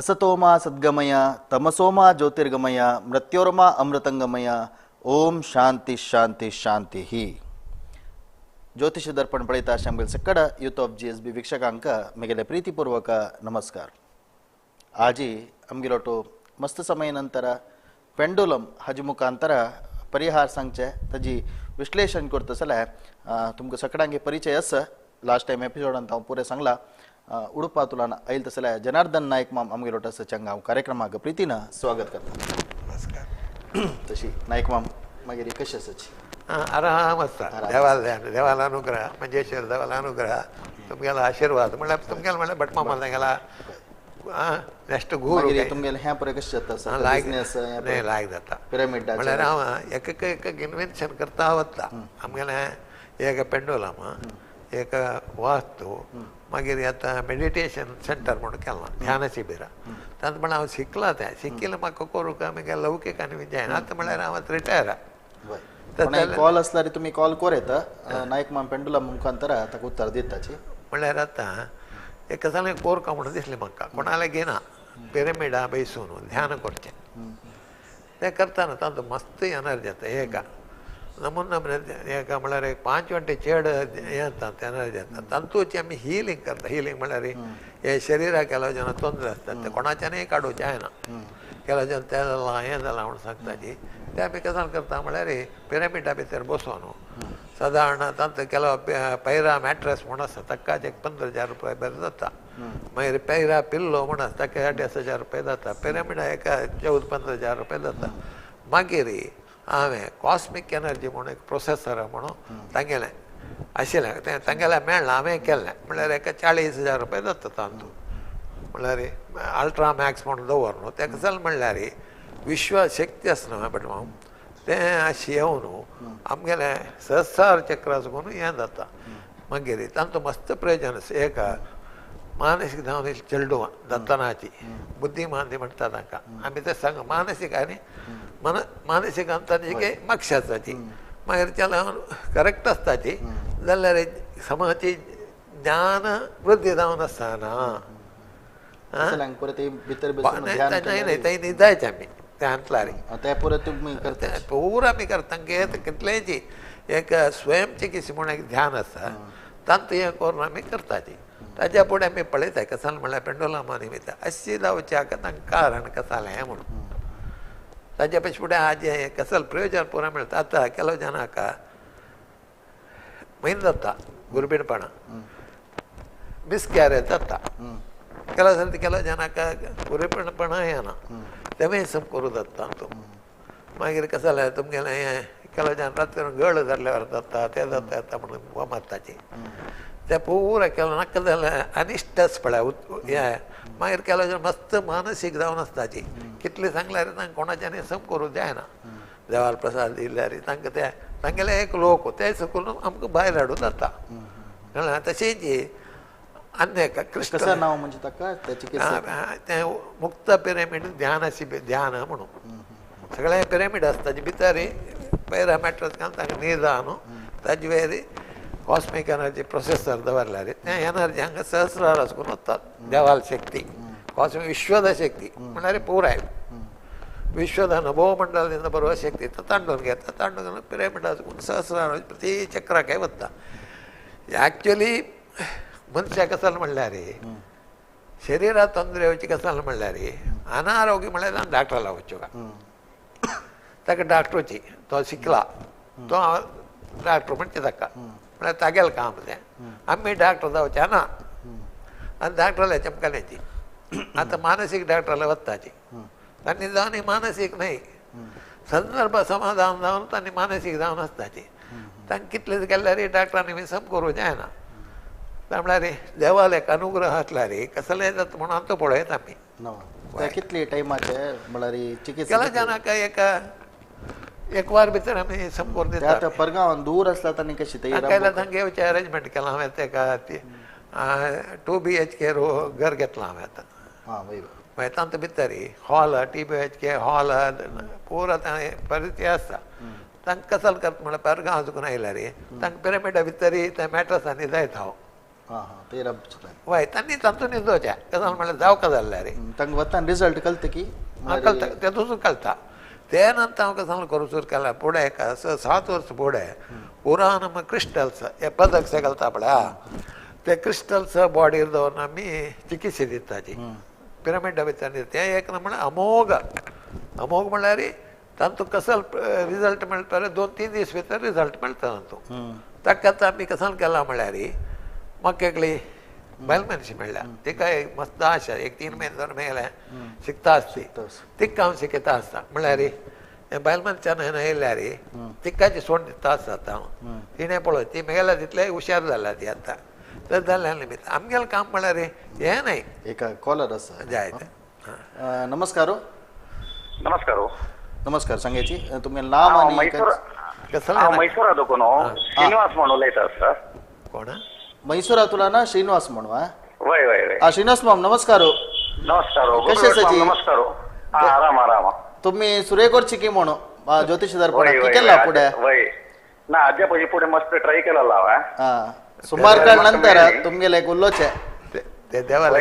असतोमा सद्गमय, तमसोमा ज्योतिर्गमय, मृत्योर्मा अमृतंगमय. ओम शांती शांती शांती. ज्योतिष दर्पण पळयता आमगेले सकड यूथ ऑफ GSB वीक्षकांक मेगेले प्रीतिपूर्वक नमस्कार. आजी आमगेलोटो मस्त समय नंतर पेंडुलम हाजे मुखांतर परिहार सांगचे ताजी विश्लेषण करता जाल्यार तुमकां सगळ्यांक परिचय आसा. लास्ट टायम एपिसोडान हांव पुरें सांगला उडुपा तुलान आयल तसल्या जनार्दन नायक माम आमगेलोट आसा चंग हांव कार्यक्रमाक प्रितीन स्वागत करता. नमस्कार. तशी नायक माम मागीर कशी आसाची? आराम आसता. देवाला देवाला अनुग्रह, मंजेश्वर देवाला अनुग्रह, तुमगेलो आशीर्वाद म्हणल्यार तुमगेलो म्हणल्यार भटमामा तांगेला नेक्स्ट गुरू. तुमगेलें हें पळय कशें जाता? लायक लायक जाता पिरामिड म्हणल्यार हांव एक एक इन्वेन्शन करता वता. आमगेलें एक पेंडुलम, एक वास्तू, मागीर आतां मेडिटेशन सेंटर म्हणून केलां, ध्यान शिबिरां. तातूंत म्हळ्यार हांव शिकलां, तें शिकिल्लें म्हाका करूंक आमी लौकीक आनी जायना. आतां म्हळ्यार हांव आतां रिटायर. कॉल आसल्यार तुमी कॉल कर येता नायक माम पेंडुलम मुखांतर ताका उत्तर दिताची. म्हणल्यार आतां एक जालें कोरका म्हणून दिसलें म्हाका, कोणाले घेना पिरमिडा बैसून ध्यान करचें. तें करतना तातूंत मस्त एनर्जी येता. एका नमून नमुने एका म्हणल्यार एक 5 घंटे चेड हें येता, एनर्जी येता. तातूंत आमी हिलींग करता. हिलींग म्हणल्यार हे शरिराक केलो जेन्ना तोंदरे आसता तें कोणाच्यानूय काडूंक जायना. केलो जेन्ना तें जालां हें जालां म्हणून सांगता ती तें आमी कसान करता म्हणल्यार पिरामिडा भितर बसोन सादारण तांतूत केलो पैरा मॅट्रस म्हूण आसा, ताका एक 15,000 रुपया बरें जाता. मागीर पैरा पिल्लो म्हूण आसा, ताका 2,500 रुपया जाता. पिरामिडा एका 14-15,000 रुपया जाता. मागीर हांवें कॉस्मीक एनर्जी म्हणून एक प्रोसेसर म्हणून तांगेलें आशिल्लें, तें तांगेलें मेळ्ळें, हांवें केल्लें. म्हणल्यार एका 40,000 रुपया जाता तातूंत. म्हणल्यार अल्ट्रा मॅक्स म्हणून दवर न्हू तेका चल म्हणल्यार विश्व शक्ती आसा न्हू बट हांव तें अशें येवन न्हू आमगेलें सहस्रार चक्र करून हें जाता. मागीर तांचो मस्त प्रयोजन आसा. एक मानसीक जावन चेडूं दत्तनाची बुद्धिमान म्हणटा तांकां आमी तें सांग मानसीक आनी मन मानसीक तांची मागशी आसताची. मागीर चल करेक्ट आसताची जाल्यार समाजाची ज्ञान वृद्धी जावन आसतना न्हय थंय न्हिदायचें आमी ध्यानांतल्यार पुरो आमी करता. कितलेंची एक स्वयं चिकित्सा म्हणून एक ध्यान आसा, तातूंत हें करून आमी करताची. ताच्या फुडें आमी पळयता कसाल म्हणल्यार पेंडुलमा निमित्त अशी जावचें तांकां कारण कसाल हें म्हणून. ताच्या पेक्षा फुडें आज हें कसल प्रयोजन पुरो मेळटा. आतां केलो जाणाक म्हयनो जाता गुरबीणपणां मिसकॅरेज जाता. केलो जाल्यार केलो जाणाक गुरबीणपणां येना तेंवूय सम करूं जाता. तूं मागीर कशें जाल्यार तुमगेलें हें केलो जाण राती गळ धरल्यार जाता तें जाता येता म्हणून मारताची तें पुरो केलो नाका जाल्यार अनिश्टच पळय हें. मागीर केलो जाण मस्त मानसीक जावन आसताची. कितलें सांगल्यार तांकां कोणाच्यानी सम करूं जायना. देवाल प्रसाद दिल्यार तांकां ते तांगेले एक लोक ते करून आमकां भायर हाडूं जाता. कळ्ळें? तशेंच आनी एक कृष्ण नांव म्हणजे ताका तें मुक्त पिरामीड ध्यान ध्यान म्हणून सगळें पिरामीड आसता ताजे भितर पैरा मॅट्रस घालून तांकां न्हिदा न्हू ताजे वयर कॉस्मीक एनर्जी प्रोसेसर दवरल्यार तें एनर्जी हांगा सहस्रार करून वता. देवाल शक्ती कॉस्मिक विश्वद शक्ती म्हणल्यार पुराय विश्वद नभोमंडलದಿಂದ ಬರುವ ಶಕ್ತಿ ತಾಂಡೂನ್ घेता. तांडून पिरामिड सहस्रार प्रತಿ चक्राक वता. ॲक्च्युली मनशाक कसाल म्हणल्यार शरिरात ತೊಂದರೆ येवची कसाल म्हणल्यार अनारोग्य म्हणल्यार डॉक्टराक वचूं का ताका डॉक्टरची तो शिकला तो डॉक्टर म्हणचे ताका म्हणल्यार तागेलें काम तें. आमी डॉक्टर जावचे ना आनी डॉक्टराले चमकाल्याची आतां मानसीक डॉक्टराले वताची तांणी जावन मानसीक न्हय संदर्भ समाधान जावन तांणी मानसीक जावन आसताची. तांकां कितलें केल्यार डॉक्टरांनी बी सम करूं जायना. म्हळ्यार देवाल एक अनुग्रह आसल्यार कसलें जाता म्हणून आतां पळयता आमी. कितले टायमाचे म्हळ्यार चिकित्सा केला जाणाक एक वार भितर आमी सम करून दिता. आतां परगांवान दूर आसला तांणी कशी केल्यार तांकां येवचें अरेंजमेंट केलां हांवें तेका 2 BHK घर घेतलां हांवें आतां. मागीर तातूंत भितर हॉल 2 BHK hall पुरो परिस्थिती आसा. तांकां कसल करता म्हळ्यार परगांव चुकून आयल्यार तांकां पिरामिडा भितर त्या मॅट्रसांनी जायत हांव. वय तांणी तातूंत न्हिदोवचें कसाल म्हणल्यार जावका जाल्लें रे तांकां वतान रिजल्ट कळटा की कळटा तेतून कळटा. ते नंतर हांव कसाल करूं सुरू केला फुडें एका 7 वर्स फुडें पुरान क्रिस्टल्स हे पदक से घालता पळय ते क्रिस्टल्स बॉडीर दवरून आमी चिकित्सा दिताची पिरामिडा भितर तें एक म्हणल्यार अमोघ अमोघ म्हणल्यार तांतू कसल रिजल्ट मेळटा 2-3 दीस भितर रिजल्ट मेळटा तातूंत. ताका आतां आमी कसाल केला म्हणल्यार म्हाका एकली बायल मनीस मेळ्ळ्या तिका एक मस्त आशा एक 3 म्हयने जावन मेळ्ळें शिकता आसती तिका हांव शिकयता आसता म्हणल्यार बायल मनशान येयल्यार तिकाची सोड दिता आसता हांव तिणें पळय ती मेळ्ळ्या तितले हुशार जाल्या ती आतां तर जाल्या निमित्त आमगेलें काम म्हणल्यार हें न्हय. एक कॉलर आसा जाय तें. नमस्कार. नमस्कार. नमस्कार सांगायची तुमगे नाव आनी मैसूरा दोकोन श्रीनिवास म्हण उलयता आसता. कोण मैसूरातुला ना श्रीनिवास म्हणून? वय वय वय. श्रीनिवास माम नमस्कार. नमस्कार. कशे आसाची? नमस्कार. आराम आराम. तुम्ही सुरेकोरची की म्हणून ज्योतिष दर्पण केला पुढे? वय ना आज्या पयलीं पुढे मस्त ट्राय केला हांवें. सुमार काळ नंतर तुमगेले एक उल्लोचे ते देवाला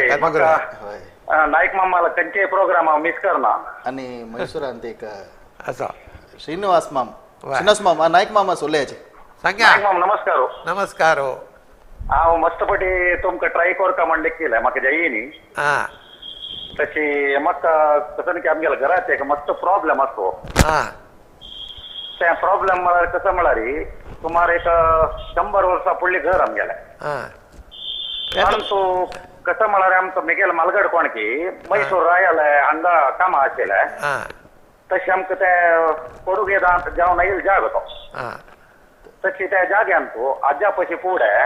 नाईक मामाला खंयचे प्रोग्राम हांव मिस करना. आनी मैसूरांत एक आसा श्रीनिवास माम. श्रीनिवास माम नाईक मामा उलयाचे. सांगा माम. नमस्कार. नमस्कार. हांव मस्तपटी तुमकां ट्राय करता म्हणलें केलें म्हाका जायी न्ही तशी म्हाका कसं की आमगेल्या घरात एक मस्त प्रॉब्लेम आसतो. ते प्रॉब्लेम म्हळ्यार कसं म्हळ्यार सुमार एक 100 वर्सां फुडलें घर आमगेलें. परंतु कसं म्हळ्यार आमकां मिगेल मालगड कोण की मैसूर रायल हांगा कामां आशिल्लें तशें आमकां तें कोडुगेदांत जावन आयिल्लो जागो तो. तशी त्या जाग्यान तूं आज्या पशी फुडें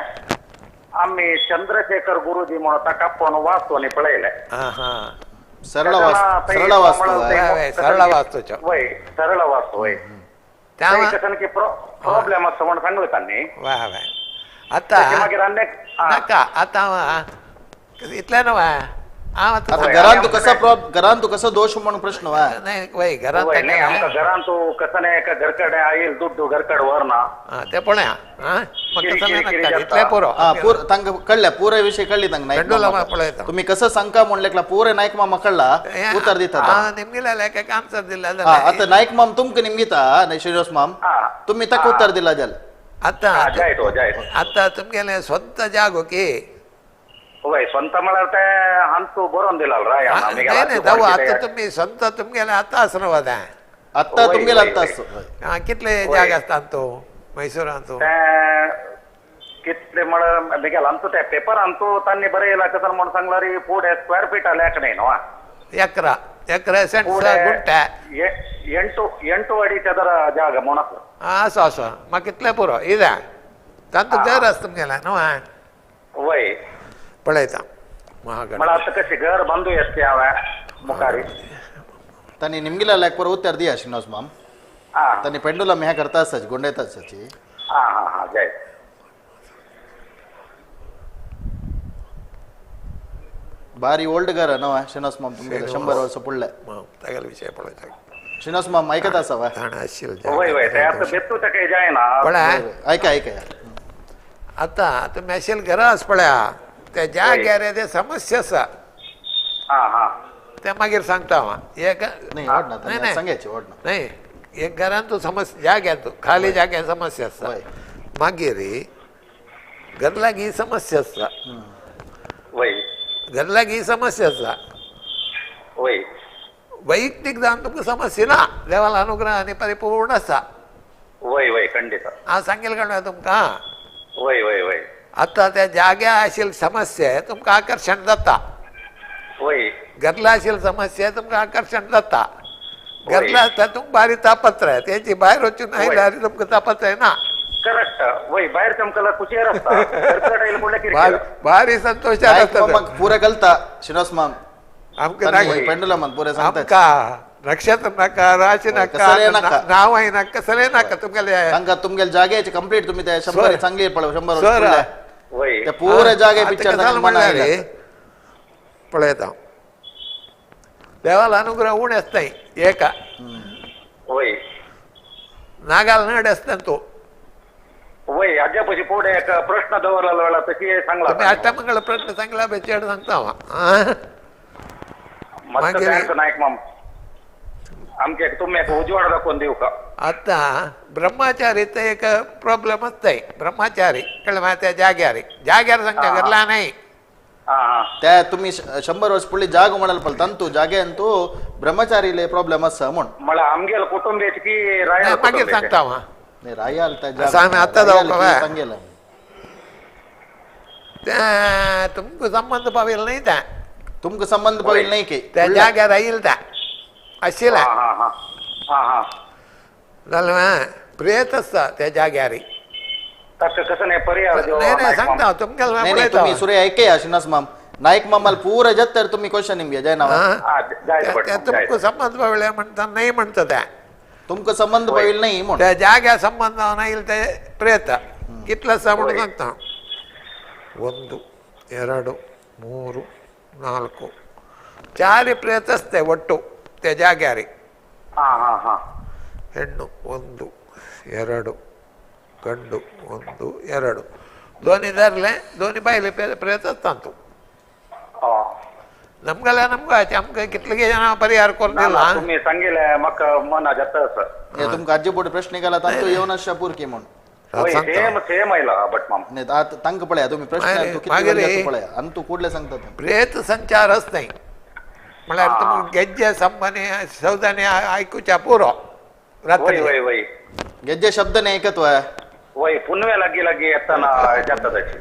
आमी चंद्रशेखर गुरुजी म्हणून ताका आपोवन वास्तू आनी पळयलें. सरळ वास्तू. सरळ वास्तूचो वय सरळ वास्तू वय कसं की प्रॉब्लेम आसा म्हणून सांगलें तांणी. आतां मागीर आनी नाका आतां इतलें न्हू आतां घरांत कसो घरांत कसो दोश म्हणून प्रश्न नाही वय घरांत आमकां घरांत कसं नाही एका घरकडे आईल दुड्डू घरकड व्हरना ते पळया इतलें पुरो. तांकां कळ्ळें पुराय विशय कळ्ळी तांकां. नाईक तुमी कसं सांगका म्हणलें पुराय नाईक मामा कळ्ळा उतर दिता निमगिला लेखाक आन्सर दिला. आतां नाईक माम तुमकां निमगिता श्रीनिवास माम तुमी ताका उत्तर दिला जाल्यार आतां आतां तुमगेलें स्वता जागो की वय स्वता म्हळ्यार तें आमचो बरोवन दिला नाही जाऊ आतां तुमी स्वता तुमगेलें आतां आसना वता आतां तुमगेलें आतां आसता. कितले जाग आसता तूं मैसूरांत कितले म्हळ्यार मिगेल आमचो ते पेपरान तूं तांणी बरयला कसं म्हणून सांगला रे फुडें स्क्वेअर फीट लेख न्ही न्हू एकरा एकरा सेंट्स गुंठे 8 अडी चदर जाग म्हणून आसा. आसा आसा म्हाका कितलें पुरो इदें तांतूं घर आसा तुमगेलें न्हू. वय पळयता म्हळ्यार आतां कशें घर बांदू येता तें हांवें मुखारी तांणी निमगिला लायक परत उत्तर दिया श्रीनिवास माम. तांणी पेंडुलम ह्या करता आसताची गोंडयता आसताची. आं हां हां जाय. बारी ओल्ड घर न्हू श्रीनिवास माम तुमगेलें 100 वर्सां फुडलें. तागेलो विशय पळयता. श्रीनिवास माम आयकत आसा वय? वय वय तें आतां बेत्तू ताका जायना पळय आयका आयका. आतां तुमी आशिल्लें घरा आसा पळया त्या जाग्यार ते समस्या आसा ते मागीर सांगता हांव. एक नाही एक घरान तूं समस्या जाग्यार तूं खाली जाग्यार समस्या आसा मागीर घर लागीं समस्या आसा घर लागीं समस्या आसा वैयक्तीक जावन तुमकां समस्या ना देवाला अनुग्रह आनी परिपूर्ण आसा. वय वय खंडीत हांव सांगेल कळ्ळें तुमकां. वय वय वय आतां त्या जाग्या आशिल्ली समस्या तुमकां आकर्शण जाता. वय घरला आशिल्ली समस्या तुमकां आकर्शण जाता. घरला आसता तुमकां भारी तापत्र तेंची भायर वचून आयल्यार तुमकां तापत्र ना. करेक्ट वय भायर तुमकां कुशेर आसता भारी संतोश आसता. पुरें कळटा श्रीनिवास माम आमकां पेंडुलमान पुरें सांगता. आमकां नक्षत्र नाका राशी नाका नांवांय नाका कसलें नाका तुमगेलें तांकां तुमगेले जाग्याचे कंप्लीट तुमी ते 100 चांगली पळय 100 वर्सां ते पुरे जागे पिक्चर म्हणल्यार पळयता देवाला अनुग्रह उणें आसताय एका वय नागाल नड आसता तूं वय वय हाज्या पयशी फुडें एक प्रश्न दवरलेलो वेळार तशी सांगला तुमी अष्टमंगळ प्रश्न सांगला पळय चेड सांगता हांव. मस्त thanks Naik माम आमचे तुमी एक उजवाड दाखोवन दिवका. आतां ब्रह्मचारीचो एक प्रॉब्लेम आसताय. ब्रह्मचारी कळ्ळें मा त्या जाग्यार जाग्यार सांगता घरला न्हय. त्या तुम्ही 100 वर्ष पुढे जाग म्हणाल पळ तंतू जागे अंतू ब्रह्मचारीले प्रॉब्लेम आसा म्हण म्हळ्यार आमगेल कुटुंबेच की रायाल मागीर सांगता हांव. रायाल आतां जावं सांगेल तें तुमकां संबंद पाविल्लो न्हय तें. तुमकां संबंद पाविल्लो न्हय की त्या जाग्यार आयिल्लें तें आशिल्लें जालें प्रेत आसता त्या जाग्यार. ताका कसं नाही परिहार नाही सांगता तुमकां. तुम्ही सूर्य ऐकया श्रीनिवास माम नायक मामाल पूरा जत्तर तुम्ही क्वेश्चन निमगे जय नाव तुमकां संबंद पाविल्ले म्हणटा न्हय म्हणटा तें. तुमकां संबंद पाविल्ले न्हय म्हण त्या जाग्यार संबंद आयिल्लें तें प्रेत कितलें आसा म्हणून सांगता. 1 2 3 4 4 ಪ್ರೇತ ಅಷ್ಟೇ ಒಟ್ಟು त्या ಜಾಗ್ಯಾರಿ. ಹೆಣ್ಣು 1 2 ಗಂಡು 1 2 ದೋನಿ ಧರ್ಲೆ ದೋನಿ ಬಾಯಿಲೆ ಪ್ರೇತ ತಂತು. ನಮ್ಗೆಲ್ಲ ನಮ್ಗೆ ಆಚೆ आमकां कितले ಜನ ಪರಿಹಾರ ಕೊಡ್ತಿಲ್ಲ. तुम्ही सांगितले मग मना जाता तुमकां आजी बोट प्रश्न केला तांतू येवन आसच्या पुरकी म्हण सेम सेम आयला बट माम तांकां पळया तुम्ही प्रश्न कितले पळया आनी तूं कुडले सांगता. प्रेत संचारच नाही म्हळ्यार तुमकां गेज्जे संबने सौदाने आयकुच्या पुरो रात्री. वय गेज्जे शब्द नाही ऐकत वय वय पुनवे लागी लागी येताना जाता तशी.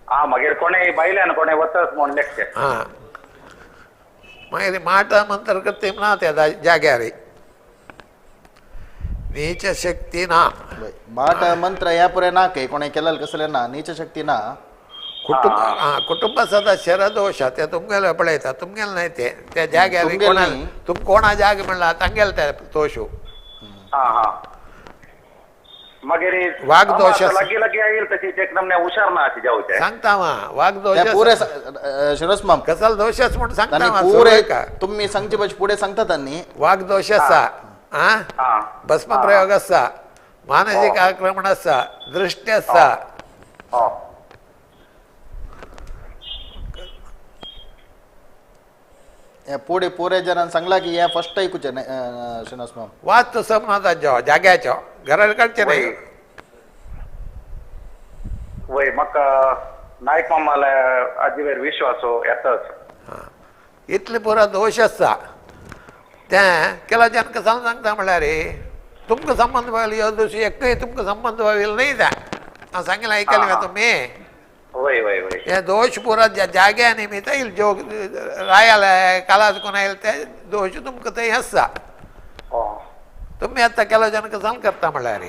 हा मागीर कोणे बायल्यान कोणे वचत म्हूण लेखचे. हां मागीर माटा मंत्र करते ना त्या जाग्यार नीच शक्ती ना. माट मंत्र ह्या पुरे ना काय कोणे केलं कसले ना नीच शक्ती ना. कुटुंब कुटुंब सदस्यरा दोश ते तुमगेले पळयता तुमगेले न्हय ते त्या जाग्यार कोणा तुम कोणा जाग म्हणला तांगेले ते दोशू. मागीर वाघदोश लागी लागी आयल तशी एकदम हुशार ना अशी जावचे सांगता वाघदोश पुरे श्रीनिवास माम कसलो दोश म्हूण सांगता पुरे तुम्ही सांगचे पयशे पुढे सांगता त्यांनी. वाघदोश आसा भस्म प्रयोग आसा मानसीक आक्रमण आसा दृष्टी आसा. पुढे पुरे जणांना सांगला की या फर्स्ट ऐकूचे श्रीनिवास माम. वास्तू सम ना तांचो जाग्याचो घरार काडचें न्हय. वय म्हाका नायक मामाले आजीवेर विश्वास येताच. इतले पुरो दोश आसा तें केला जनका सांगता म्हणल्यार तुमकां संबंद पाविल्लो ह्यो दोश एकय तुमकां संबंद पाविल्लो न्हय तें. हांव सांगलें आयकलें मगे तुमी. वय वय वय हे दोश पुरा जाग्या निमित्त येयल जो रायाले कालाज कोण आयल ते दोश तुमकां थंय आसा. तुमी आतां केलो जनका सांग करता म्हणल्यार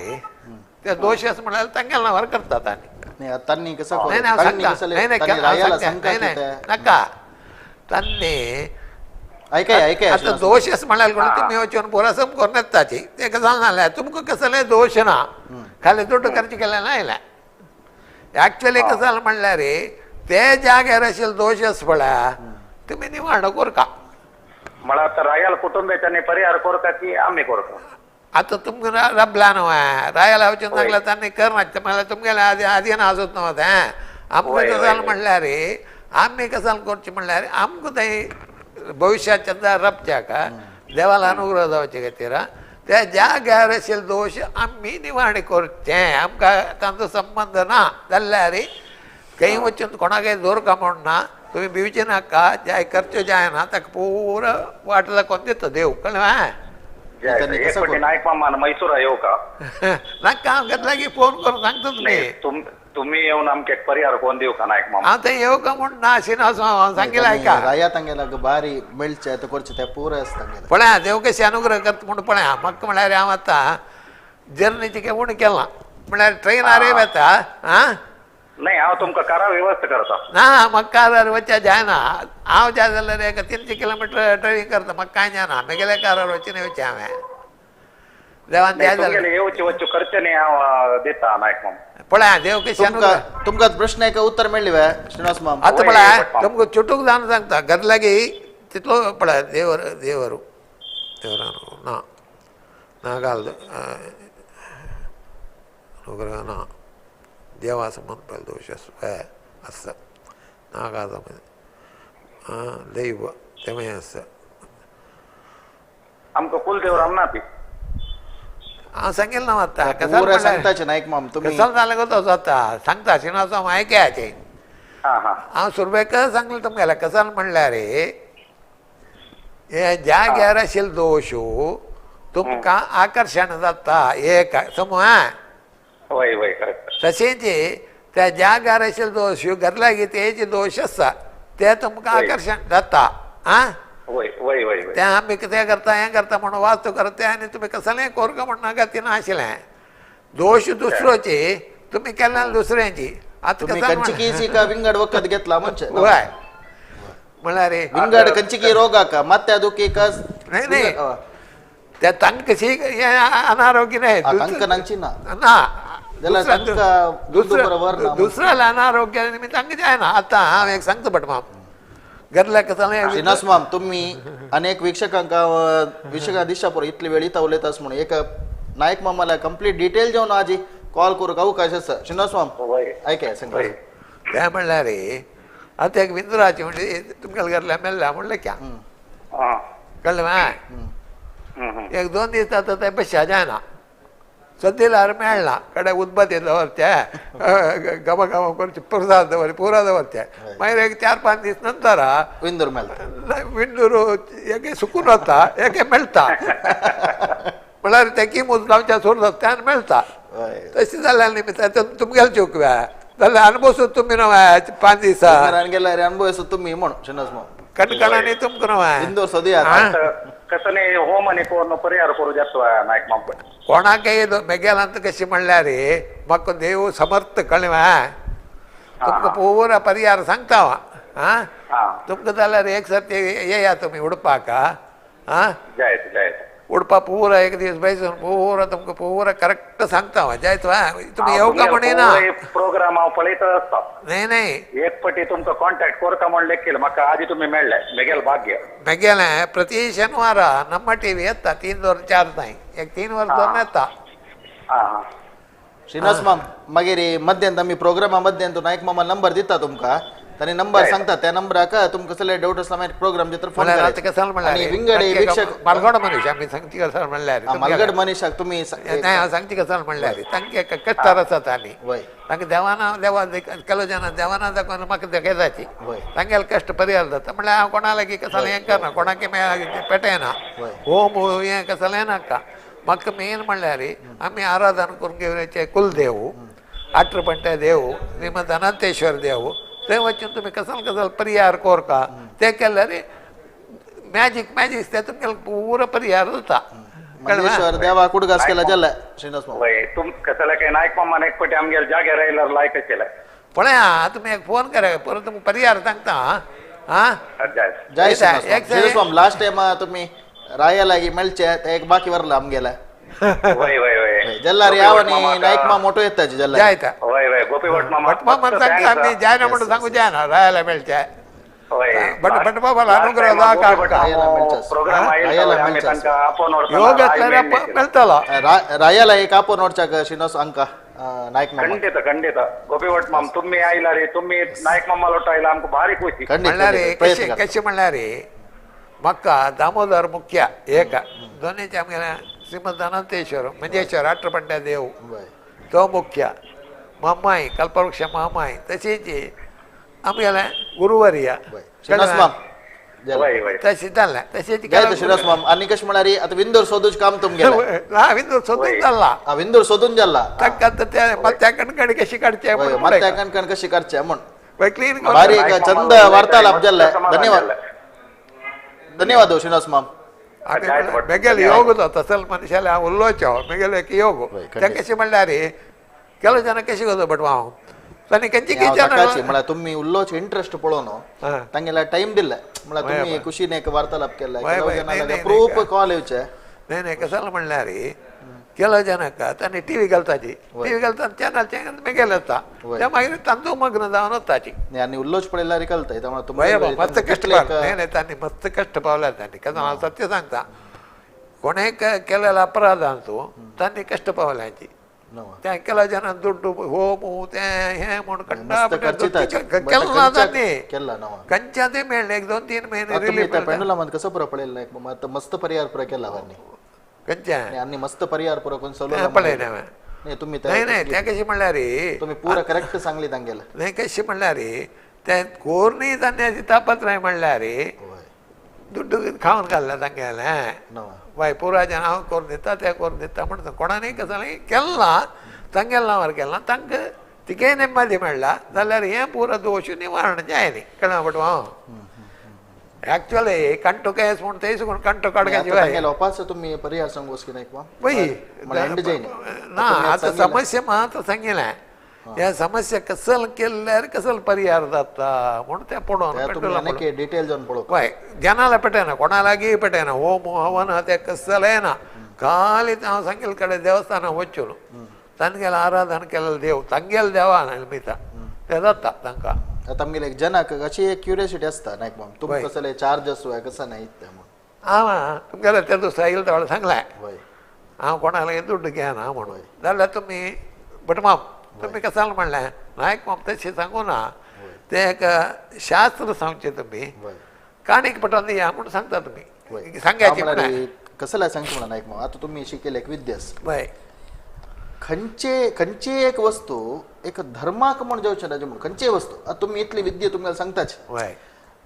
ते दोश आसा म्हणल्यार तांगेले नांवार करतात. आनी तांणी कसं न्हय न्हय नाका तांणी ऐकाय ऐकाय आतां दोश आसा म्हणल्यार कोण तुमी वचून पुरा सम करून येताची तें जालें जाल्यार तुमकां कसलें दोश ना खाली दुड्ड खर्च केले ना आयलें. ॲक्च्युअली कसं जालें म्हणल्यार ते जाग्यार आशिल्ले दोश आसा पळय तुमी निवारण करका. म्हळ्यार आतां रायाल कुटुंबाच्यानी परिहार करता की आमी करता. आतां तुमकां रबला न्हू रायाला वचून सांगलें तांणी करना म्हणल्यार तुमगेलें आदी आदीन आसत न्हू तें. आमकां कसं जालें म्हणल्यार आमी कसं जालें करचें म्हणल्यार आमकां थंय भविश्याच्या रबच्याक देवाला अनुग्रह जावचे खातीर त्या जाग्यार आशिल्ले दोश आमी निवारण करचें. आमकां तांचो संबंद ना जाल्यार खंय वचून कोणाकय दवरका म्हूण ना. तुमी भिवचे नाका जाय करचें जायना ताका पुरो वाट दाखोवन दिता देव कळ्ळें. नायक मामान मैसूरा येवका नाका हांव लागीं फोन करून सांगता तुमी. तुम्ही येवन आमकां एक परिहार कोण दिवका नायक मामा. हांव थंय येवका म्हूण ना श्रीनिवास हांव सांगिल्लें आयका. राया तांगेला बारी मेळचें आतां करचें तें पुरो आसा तांगेलें. पळया देव कशें अनुग्रह करता म्हूण पळया. म्हाका म्हणल्यार हांव आतां जर्नीचें काय उणें केलां म्हणल्यार ट्रेनारय वता. आं नाही हांव तुमकां कारा व्यवस्था करता. ना म्हाका कारार वचच्या जायना. हांव जाय जाल्यार एक 300 किलोमिटर ड्रायव्हींग करता म्हाका कांय जायना. म्हगेल्या कारार वचून येवचें हांवें देवान जाय जाल्यार येवचे वचचे खर्च न्ही हांव दिता नायक मामा. पळया देव कशें तुमकां प्रश्न एक उत्तर मेळ्ळी वे श्रीनिवास माम. आतां पळया तुमकां चुटूक जावन सांगता घर लागीं तितलो पळया देवर देवरू देवरान ना ना घाल अनुग्रह ना, देवा संबंद पयलो दोश आसा आसा, नागा संबंद दैव तेमय आसा. आमकां कुलदेव रामनाथी हांव सांगेल ना आतां पुरा सांगताचे नायक माम तुमी कसल जालें गो तसो जाता सांगता श्रीनिवास माम आयकयाचे. हांव सुरवेक सांगलें तुमगेलें कसल म्हणल्यार हे जाग्यार आशिल्लो दोश तुमकां आकर्शण जाता एक समज. वय वय करेक्ट. तशेंच त्या जाग्यार आशिल्लो दोश घर लागीं तेजे दोश आसा ते तुमकां आकर्शण जाता. आं वय वय वय तें आमी कितें करता हें करता म्हणून वास्तू करता आनी तुमी कसलें कोरका म्हण नाका ती नाशिल्लें दोश दुसरोची तुमी केन्ना दुसऱ्यांची. आतां तुमी कंचिकी का विंगड वखद घेतला म्हणजे वय म्हळ्यार विंगड कंचिकी रोगाक मात्या दुखी कस नाही नाही त्या तांकां अनारोग्य नाही तांकां नांची ना ना दुसऱ्याला अनारोग्य निमित्त तांकां जायना. आतां हांव एक सांगता भट माम घरल्या कसलें श्रीनिवास माम तुम्ही अनेक वीक्षकांका वीक्षकां दिशा पुरो इतली वेळ इथं उलयतास म्हणून एक नायक मामाला कंप्लीट डिटेल जेवण आजी कॉल करूंक अवकाश आसा. श्रीनिवास माम ऐकाय सांगा. तें म्हणल्यार आतां एक विंद्राची म्हणजे तुमकां घरल्या मेल्ल्या म्हणलें क्या कळ्ळें माय एक दोन दीस जाता तें पयशा जायना सद्दिल्यार मेळना कडे उदबत्ती दवरचे गमा गमा करचे प्रसाद दवर पुरा दवरचे मागीर एक 4-5 दीस नंतर विंदूर मेळटा विंदूर एक सुकून वता एक मेळटा म्हळ्यार ते किमूज लावच्या सोड त्यान मेळटा. तशें जाल्यार निमित्त तुमगेले चूक जाल्यार अनुभव तुमी न्हय 5 दिसा गेल्यार अनुभव तुमी म्हण कणकणांनी तुमकां न्हय विंदूर सोदया कसं नाही होम आनी कोण परिहार करू जास्त नायक माम कोणाकय मेगेलांत कशें म्हणल्यार म्हाका देव समर्थ कळ्ळें तुमकां पुरा परिहार सांगता हांव. आं तुमकां जाल्यार एक सर्ती येया तुमी उडपाक. आं उडपा पुरा एक दीस बैसून पुरा तुमकां पुरा करेक्ट सांगता हांव जायत तुमी येवका म्हणिना प्रोग्राम हांव पळयत आसता. न्हय न्हय एक पटी तुमकां कॉन्टॅक्ट करता म्हण लेखील म्हाका आजी तुमी मेळ्ळे मेगेल भाग्य मेगेलें प्रति शेनवारा नम्मा टीव्ही येता 3 वर 4 जाय एक 3 वर दोन येता. श्रीनिवास माम मागीर मध्यांत आमी प्रोग्रामा मध्यांत नायक मामा नंबर दिता तुमकां तांणी नंबर सांगता त्या नंबराक तुमकां कसले डावट आसला मागीर प्रोग्राम जेतर फोन विंगड वीक्षक मालगड मनीस आमी सांगची कसल म्हणल्यार मालगड मनीसाक तुमी हांव सांगची कसल म्हणल्यार तांकां कश्टार आसात आनी तांकां देवाना देवा केलो जाणा देवाना दाखोवन म्हाका दाखयताची तांगेले कश्ट परिहार जाता म्हणल्यार हांव कोणा लागीं कसलें हें करना कोणाक पेटयना होम हें कसलें नाका. म्हाका मेन म्हणल्यार आमी आराधन करून घेवचे कुलदेव आट्रपंट्या देव श्रीमद अनंतेश्वर देव थंय वचून तुमी कसल कसल परिहार कोरका ते केल्यार मॅजीक मॅजीक ते तुमगेले पुरो परिहार जाता. देवा कुडगास केला जाल्यार श्रीनिवास माम तुम कसले काय नायक मामान एक पटी आमगेले जाग्यार आयल्यार लायक आशिल्लें पळया तुमी एक फोन करा परत तुमकां परिहार सांगता. आं जय श्रीनिवास माम लास्ट टायम तुमी राया लागीं मेळचे ते एक बाकी वरला आमगेले वय वय वय जल्लार याव आनी नायक माम मोठो येता जल्लार जायता वय वय गोपी भट मामा भट मामा सांगता आमी जायना म्हणून सांगू जायना रायाला मेळचे बट भट बाबाला अनुग्रह दाखय प्रोग्राम आयला आमी तांकां आपोवन योग असल्यार मेळटलो रायाला एक आपोवन व्हरच्याक श्रीनिवास अंका नायक मामा खंडित खंडित गोपी भट माम तुम्ही आयला रे तुम्ही नायक मामा लोट आयला आमकां भारी खुशी. म्हणल्यार कशें म्हणल्यार म्हाका दामोदर मुख्य एक दोनीचे आमगेले श्रीमद अनंतेश्वर मंजेश्वर आट्रपंड्या देव तो मुख्य मामाय कल्पवृक्ष मामाय तशेंच आमगेले गुरुवर्य तशें जालें तशेंच श्रीनिवास माम आनी कशें म्हळ्यार आतां विंदूर सोदूच काम तुमगेलें ना विंदूर सोदून जाल्ला विंदूर सोदून जाल्ला तांकां आतां ते मत्त्या कणकण कशी काडचे मत्त्या कणकण कशी काडचे म्हण क्लीन भारी एक चंद वार्तालाप जाल्ले. धन्यवाद धन्यवाद श्रीनिवास माम. मेगेले योग तसल मनशाले हांव उल्लोचो मेगेले एक योग ते कशें म्हणल्यार केलो जाणा कशें करता भट हांव तांणी खंयची म्हळ्यार तुमी उल्लोच इंट्रस्ट पळोवन तांगेल्या टायम दिल्ले म्हळ्यार तुमी खुशीन एक वार्तालाप केल्ले प्रूफ कॉल येवचे न्हय न्हय कसल म्हणल्यार केलो जाणाक तांणी टीव्ही घालताची टीव्ही घालता चॅनल चॅनल मेगेले येता ते मागीर तांचो मग्न जावन वताची आनी उल्लोच पळयल्यार कळटा. मस्त कश्ट न्हय न्हय तांणी मस्त कश्ट पावल्या तांणी कारण हांव सत्य सांगता कोणें केलेल्या अपराधांतू तांणी कश्ट पावल्यांची. तें केला जनान दुड्डू होमू तें हें म्हूण कंटा केला कंच्या ते मेळ्ळें एक 2-3 महिने रिलीफ. पेंडुलमांत कसो पुरो पळयलें मस्त परिहार पुरो केला आनी खंयच्या आनी मस्त परिहार पुरो कोण सलो पळयलें हांवें. नाही तुम्ही नाही नाही तें कशें म्हणल्यार तुम्ही पुरा करेक्ट सांगली तांगेलें. नाही कशें म्हणल्यार तें कोरनी तांणी तापत्राय म्हणल्यार दुड्डू खावन घाल्लें तांगेलें. वय पुरा जन हांव करून दिता तें करून दिता म्हणटा कोणानूय कसलें केलें ना तांगेलें नांवार केलें ना तांकां तिकेय नेमादी मेळ्ळा जाल्यार हें पुरा दोश निवारण जाय न्ही कळ्ळें बट हांव एक्चुअली कंटो केस म्हूण तें कोण कंटो काडपाचें ओपाचो तुमी परिहार सांगू की नायक वय ना आतां समस्या मात्र सांगिल्लें ह्या समस्या कसल केल्यार कसल परिहार जाता म्हूण तें पळोवन डिटेल जावन पळोवप. वय जनाला पेटयना कोणा लागीं पेटयना होम हवन तें कसलें ना खाली हांव सांगेल कडेन देवस्थानां वचून तांगेलें आराधन केलें देव तांगेले देवा निमित्ता तें जाता तांकां. आतां आमगेले एक जनाक अशी एक क्युरियोसिटी आसता नायक माम तुमकां कसले चार्जस वय कसं नाही तें म्हूण. आं तुमगेलें ते दुसऱ्या येयले तेवळ सांगलें हांव कोणा लागीं दुड्ड घेना म्हणून जाल्यार तुमी भटमाम तुमी कसाल म्हणलें नायक माम तशें सांगू ना तें एक शास्त्र सांगचें तुमी काणीक पटोवन दिया म्हूण सांगता तुमी सांगायचें कसलें सांगचें म्हणा नायक माम. आतां तुमी शिकेल एक विद्यास वय खंयचे खंयची एक वस्तू एक धर्माक म्हूण जेवचें ना म्हूण खंयचीय वस्तू आतां तुमी इतली विद्या तुमकां सांगताच. वय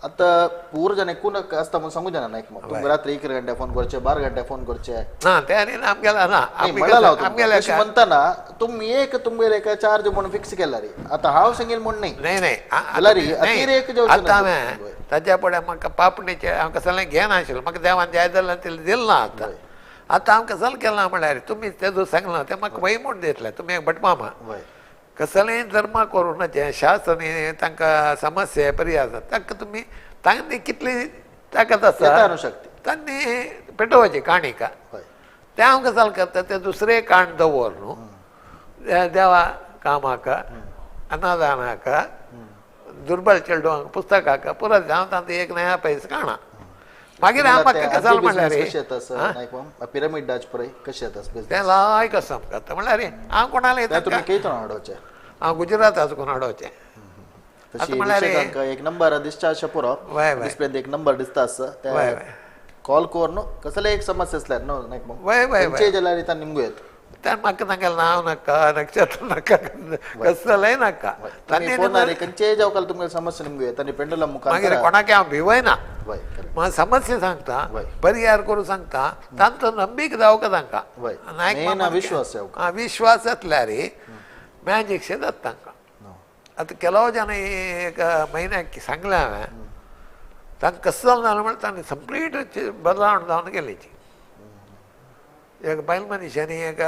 आतां पूर जण एकूण आसता म्हूण सांगू जाणा नायक माम तुमकां रात्री 1 घंटे फोन करचे 12 घंटे फोन करचे ना तें आनी आमगेलें ना म्हणला तशें म्हणटाना तुमी एक तुमगेले एक चार्ज म्हूण फिक्स केला रे आतां हांव सांगील म्हूण न्ही न्ही न्ही जाल्यार अतिरेक जेवचें. आतां हांवें ताच्या फुडें म्हाका पापणीचें हांव कसलें घेनाशिल्लें म्हाका देवान जाय जाल्यार तितलें दिलें ना. आतां आतां हांव कसलें केलां म्हणल्यार तुमी तें सांगलां तें म्हाका वय म्हूण दितलें तुमी एक भटमामा कसलेंय धर्मा करूं ना शास्त्र न्ही तांकां समस्या परिहार आसा तांकां तुमी तांणी कितली ताकद आसा तांणी पेटोवपाची काणिका तें हांव कसाल करता तें दुसरें काण दवर न्हू देवा कामाक अन्नदानाक दुर्बल चेडवांक पुस्तकाक पुरो हांव तांकां एक नया पयस काणा मागीर हांव म्हाका कसाल म्हणल्यार पिरामिड पळय कशें येता तें लायक आसा आमकां म्हणल्यार हांव कोणाले हाडोवचें हांव गुजराताचो कोण हाडोवचें. तशी एक नंबर दिसता अशें पुरो डिस्प्लेन एक नंबर दिसता आसा ते कॉल कर न्हू कसले एक समस्या आसल्यार न्हू नायक वय वय खंयचेय जाल्यार तांणी निमगू येता. तें म्हाका तांगेलें नांव नाका नक्षत्र नाका कसलेंय नाका फोनार खंयचेय जावं तुमगेली समस्या निमगू येता आनी पेंडुलम मुखार मागीर कोणाक हांव भिवयना म्हाका समस्या सांगता परिहार करूं सांगता तांचो नंबीक जावका तांकां नायक विश्वास विश्वास आसल्यार मॅजीक शें जाता तांकां. आतां केलो जाण एक म्हयन्याक सांगलें हांवें तांकां कसलो जालें म्हणल्यार तांणी कंप्लीट बदलावण जावन गेली. एक बायल मनीस आनी एक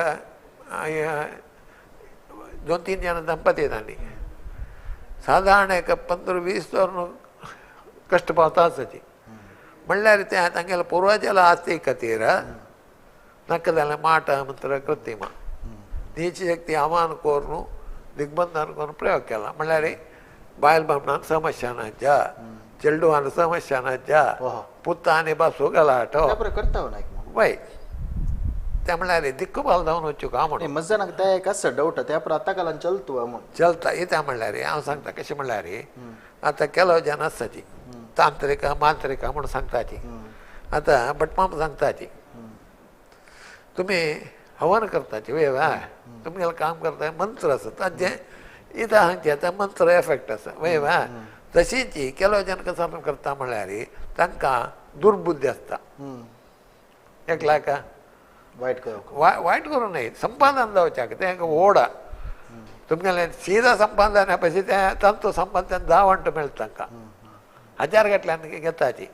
2-3 जाण दंपती तांणी सादारण एक 15-20 धरून कश्ट पावता आसाची म्हणल्यार तें तांगेल्या पुर्वजाला आस्ती खातीर नाका जाल्यार माट मंत्र कृत्रिमा नीच शक्ती आव्हान करून दिग्बंधन करून प्रयोग केला म्हणल्यार बायल बामणान समस्या नाच्या चेडवान समस्या नाच्या पुता आनी बासू गलाटो करता वय ते म्हणल्यार दिक्कपाल जावन वचूं का म्हणून मजनाक ते एक आसा डावट त्या आतां कालान चलता म्हूण चलता कित्याक म्हणल्यार हांव सांगता कशें म्हणल्यार आतां केलो जन आसताची तांत्रिक मांत्रिक म्हूण सांगताची आतां भटमाम सांगताची तुमी हवन करताची वय वा तुमगेलें काम करता मंत्र आसा ताजें इतां सांगचें आतां मंत्र एफेक्ट आसा वय वा तशीच केलो जन कसो करता म्हणल्यार तांकां दुर्बुद्धी आसता एकल्याक वायट करूं वायट करूं न्हय संपादन जावच्याक तें ओड तुमगेलें सीधा संपादन पळय तें तांचो संपादन दावंट मेळटा तांकां 1000 घातल्यान घेताची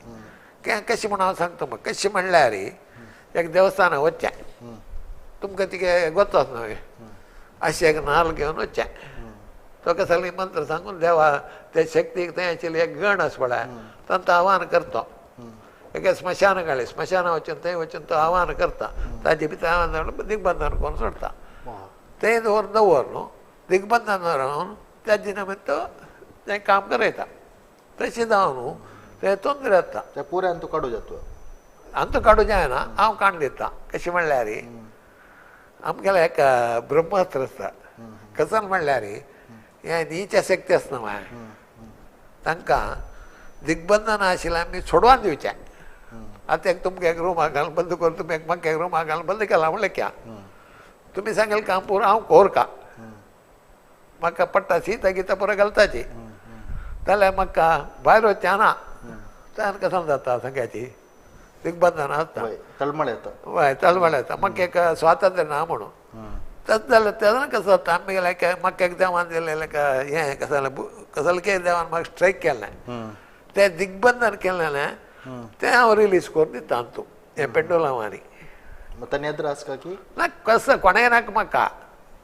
कशें म्हूण हांव सांगता तुमकां कशें म्हणल्यार एक देवस्थान वचचें तुमकां तिगे गोतोच न्हय अशें एक नाल्ल घेवन वचचें तो कसले मंत्र सांगून देवा ते शक्तीक थंय आशिल्ले एक गण आसा पळय तांचो आव्हान करता एके स्मशान काडलें स्मशाना वचून थंय वचून तो आव्हान करता ताजे भितर आव्हान दिग्बंधन करून सोडटा तें दवर दवर न्हू दिग्बंधन रावन त्या दिना तो तें काम करयता तशें जावन न्हू तें तोंदरे जाता तें पुराय अंतू काडूं जाता अंतू काडूं जायना हांव काडून दिता कशें म्हणल्यार आमगेलें एक ब्रह्मास्त्र आसता कसन म्हणल्यार हें नीच शक्ती आसना मागीर तांकां दिग्बंधन आशिल्लें आमी सोडवान दिवचें. आतां एक तुमकां एक रुमा घालून बंद करून तुमी एक म्हाका एक रुमा घालून बंद केला म्हणलें क्या तुमी सांगेल काम पुरो हांव कोर का म्हाका पडटा शीत गीता पुरो घालताची जाल्यार म्हाका भायर वचचें ना त्यान कसो जाता सांग्याची दिग्बंधन आसता तळमळ येता वय तळमळ येता म्हाका एक स्वातंत्र्य ना म्हणून तशें जाल्यार तेन्ना कसो जाता आमी लायक म्हाका एक देवान दिलें हें कसलें कसलें के देवान म्हाका स्ट्रायक केलें तें दिग्बंधन केलें तें हांव रिलीज करून दिता तूं हें पेंडुलमांनी. तांणी त्रास का की ना कसो कोणें नाका म्हाका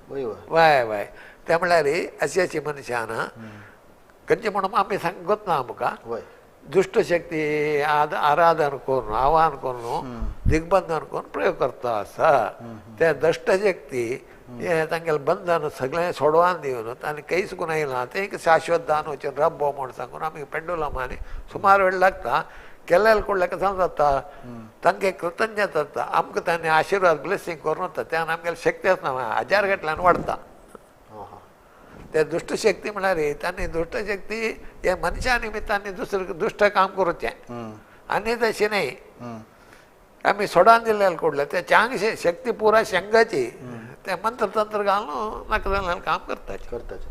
वय वय वय तें म्हणल्यार अशी अशी मनशां ना खंयचे म्हणून आमी सांगत ना आमकां दुश्ट शक्ती आराधन करून आव्हान करून दिग्बंधन करून प्रयोग करता आसा ते दुश्ट शक्ती हें तांगेलें बंधन सगळें सोडवान दिवन आनी कांयच करून येयला तें एक शाश्वत दान वचून रब्बो म्हूण सांगून आमी पेंडुलमांनी सुमार वेळ लागता केल्यार कडल्या कसो जाता तांकां कृतज्ञता जाता आमकां तांणी आशिर्वाद ब्लेसींग करून वता त्यान आमगेली शक्ती आसना हजार गटल्यान वाडटा. ते दुश्ट शक्ती म्हळ्यार तांणी दुश्ट शक्ती हे मनशा निमित्तान दुसरें दुश्ट काम करूचें आनी तशें न्हय आमी सोडान दिल्ले कडले ते चांग शक्ती पुरा शेंगाची ते मंत्र तंत्र घालून नाका जाल्यार काम करताचे करताचे.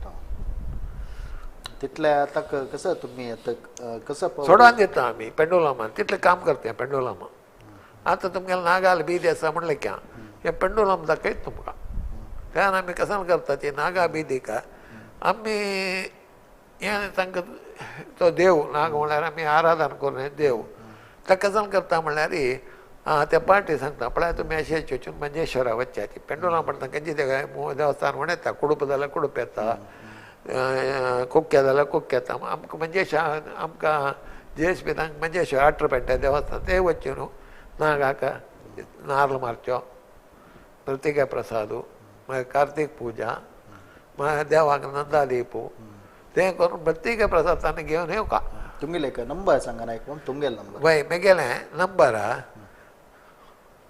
तितले आतां कसं तुमी आतां कसं सोडून दिता आमी पेंडुलमान तितलें काम करता पेंडुलमान. आतां तुमगेलें नागाल बीद आसा म्हणलें क्या हें पेंडुलम दाखयत तुमकां त्यान आमी कसान करता ती नागा बिदिका आमी हें तांकां तो देव नाग म्हणल्यार आमी आराधन करून देव ताका कसान करता म्हणल्यार आं त्या पार्टी सांगता पळय तुमी अशें वचून मंजेश्वरा वचच्याची पेंडुलम म्हणटा खंयची देवस्थान म्हण येता कुडूप जाल्यार कुडूप येता कुक्क्या जाल्यार कुक्क्या येता आमकां मंजेश्वर आमकां जीएसपी तांकां मंजेश्वर आठरपेंट्या देवस्थान ते वचचे न्हू नागाक नार्ल मारच्यो प्रतिका प्रसादू मागीर कार्तीक पुजा मागीर देवाक नंदा दीपू तें करून प्रत्येक प्रसाद ताणें घेवन येवका. तुमगेले एक नंबर सांगा ना एक तुमगेलो नंबर. वय म्हगेलें नंबर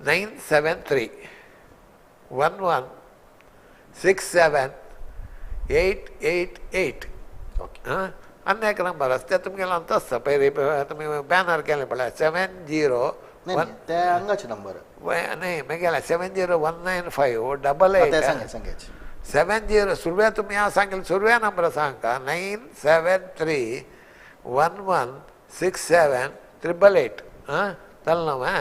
973 11 67 888. ओके आनी एक नंबर आसा तें तुमगेलें आतां आसता पयलीं तुमी बॅनर केलें पळय 701 ते हांगाचे नंबर न्हय म्हगेलें 70195 88 सांगा सांगायचे 70 सुरव्या तुमी हांव सांगेल सुरव्या नंबर सांगा 973 11 67 888. आं जालें ना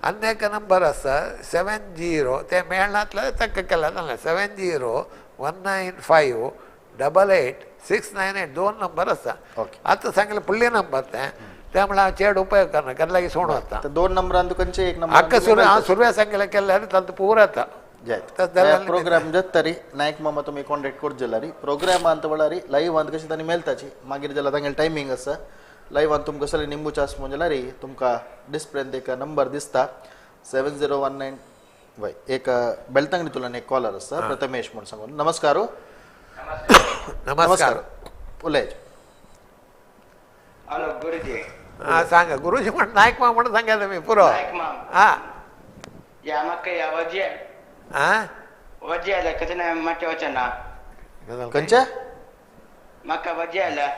आनी एक नंबर आसा 70 ते मेळनातले ताका केल्यार जालें 7019 5 88 698 दोन नंबर आसा. आतां सांगलें फुडले नंबर तें तें म्हणल्यार हांव चेड उपयोग करना केन्ना लागीं सोडून वता दोन नंबरान तुका एक नंबर आक्का सुरवे हांव सुरव्या सांगलें केल्यार तांकां पुरो येता. प्रोग्राम जाता नायक मामा तुमी कॉन्टेक्ट करचे जाल्यार प्रोग्राम अंत वेळार लायव्ह अंत कशें तांणी मेळटाची मागीर जाल्यार तांगेले टायमींग आसा लायव्हान तुमकां कसले निंबू आस म्हण जाल्यार तुमकां डिस्प्लेन एक नंबर दिसता 7019. वय एक बेलतंगडी तुलन एक कॉलर आसा प्रथमेश म्हूण सांगून. नमस्कार. नमस्कार. उलय. हॅलो गुरुजी. हां सांगा गुरुजी म्हण नायक मामा म्हणून सांगा तुमी पुरो. हां या म्हाका या वजी हां वजी आल्या कशें मातशें वचना खंयचे म्हाका वजी आल्या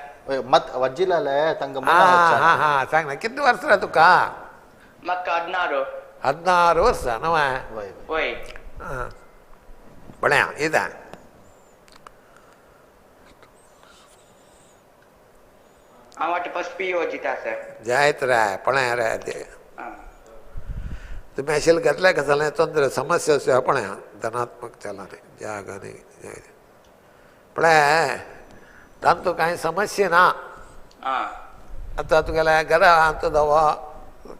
मत वज्जिला तांकां. हां हां सांग ना कितले वर्सां तुका? म्हाका 16. 16 वर्सां न्हय? वय. हां बरें येता. हांव आतां फर्स्ट पी यू वजिता सर. जायत रे पळय रे ते तुमी अशें घातल्या कसलें तंत्र समस्या आसा पळय धनात्मक चलने जाग आनी पळय तांतू कांय समस्या ना. आतां तुगेल्या घरा आतां दवा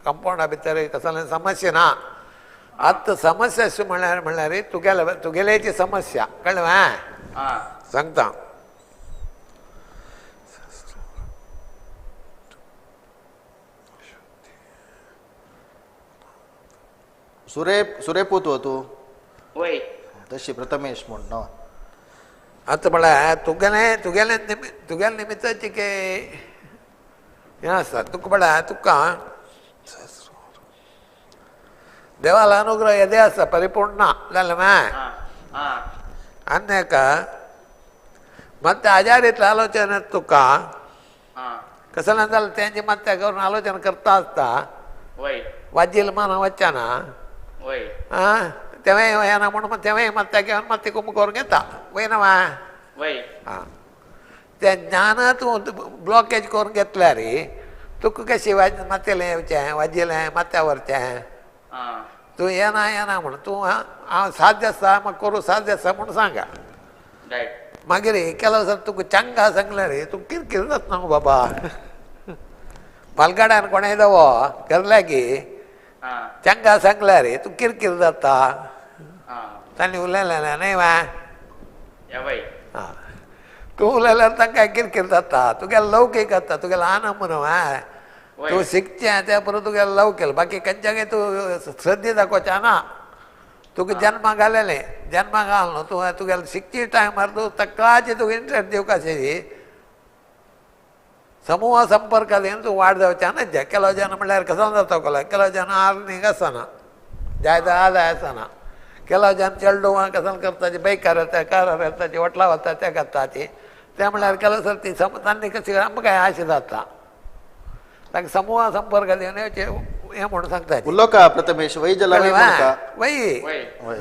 कंपावंडा भितर कसलें समस्या ना. आतां समस्या अशी म्हणल्यार म्हणल्यार तुगेले तुगेल्याची समस्या कळ्ळें सांगता. सुरे सुरेपूत हो तूं? वय. तशी प्रथमेश म्हूण न्हय. आतां म्हळ्यार तुगेलें तुगेलें तुगेलें निमित्ताचें हें आसा तुका म्हळ्यार तुका देवाला अनुग्रह येदे आसा परिपूर्ण जालें मा आनी एका मत्ते आजारीतले आलोचन येता तुका कसलें जालें तेंचे मत्ते करून आलोचन करता आसता वाजील मान वचना आं तेवें येना म्हणून तेवें मत्ते घेवन मत्ते कुम करून घेता वयना वा आं तें ज्ञान तूं ब्लॉकेज करून घेतल्यार तुका कशी वाज मातेलें येवचें वाजिलें माथ्या व्हरचें तूं येना येना म्हणून तूं हांव साध्य आसा म्हाका करूं साध्य आसा म्हूण सांगा. मागीर केलो सर तुका चंगा सांगल्यार तूं किरकिर जाता न्हू बाबा. बालगाड्यान कोणें दवो करल्या की चंगा सांगल्यार तूं किरकिर जाता. तांणी उलयलें न्हय वा तूं उलयल्यार तांकां किरकिर जाता. तुगेलें लौकीक जाता तुगेलें आनंद न्हू तूं शिकचें त्या परत तुगेलें लव केलें बाकी खंयच्याकय तूं श्रद्धे दाखोवचें ना. तुका जन्मा घालेलें जन्मा घाल न्हू तूं तुगेलें शिकची टायमार तूं ताकाचे तुका इंट्रस्ट दिवंक आशिल्ली समूह संपर्क दिवन तूं वाड जावचें ना. केलो जन म्हणल्यार कसो जाता केलो जन आर्नीक आसना जायते आदाय आसना. केलो जन चेडूं कसो करता बायकार येता कारार येता वटला वता ते करता तें म्हणल्यार केलो सर ती तांणी कशी आमकां आशा जाता तांकां समूह संपर्क दिवन हें म्हणून सांगता. उलोका प्रथमेश वय जाला वय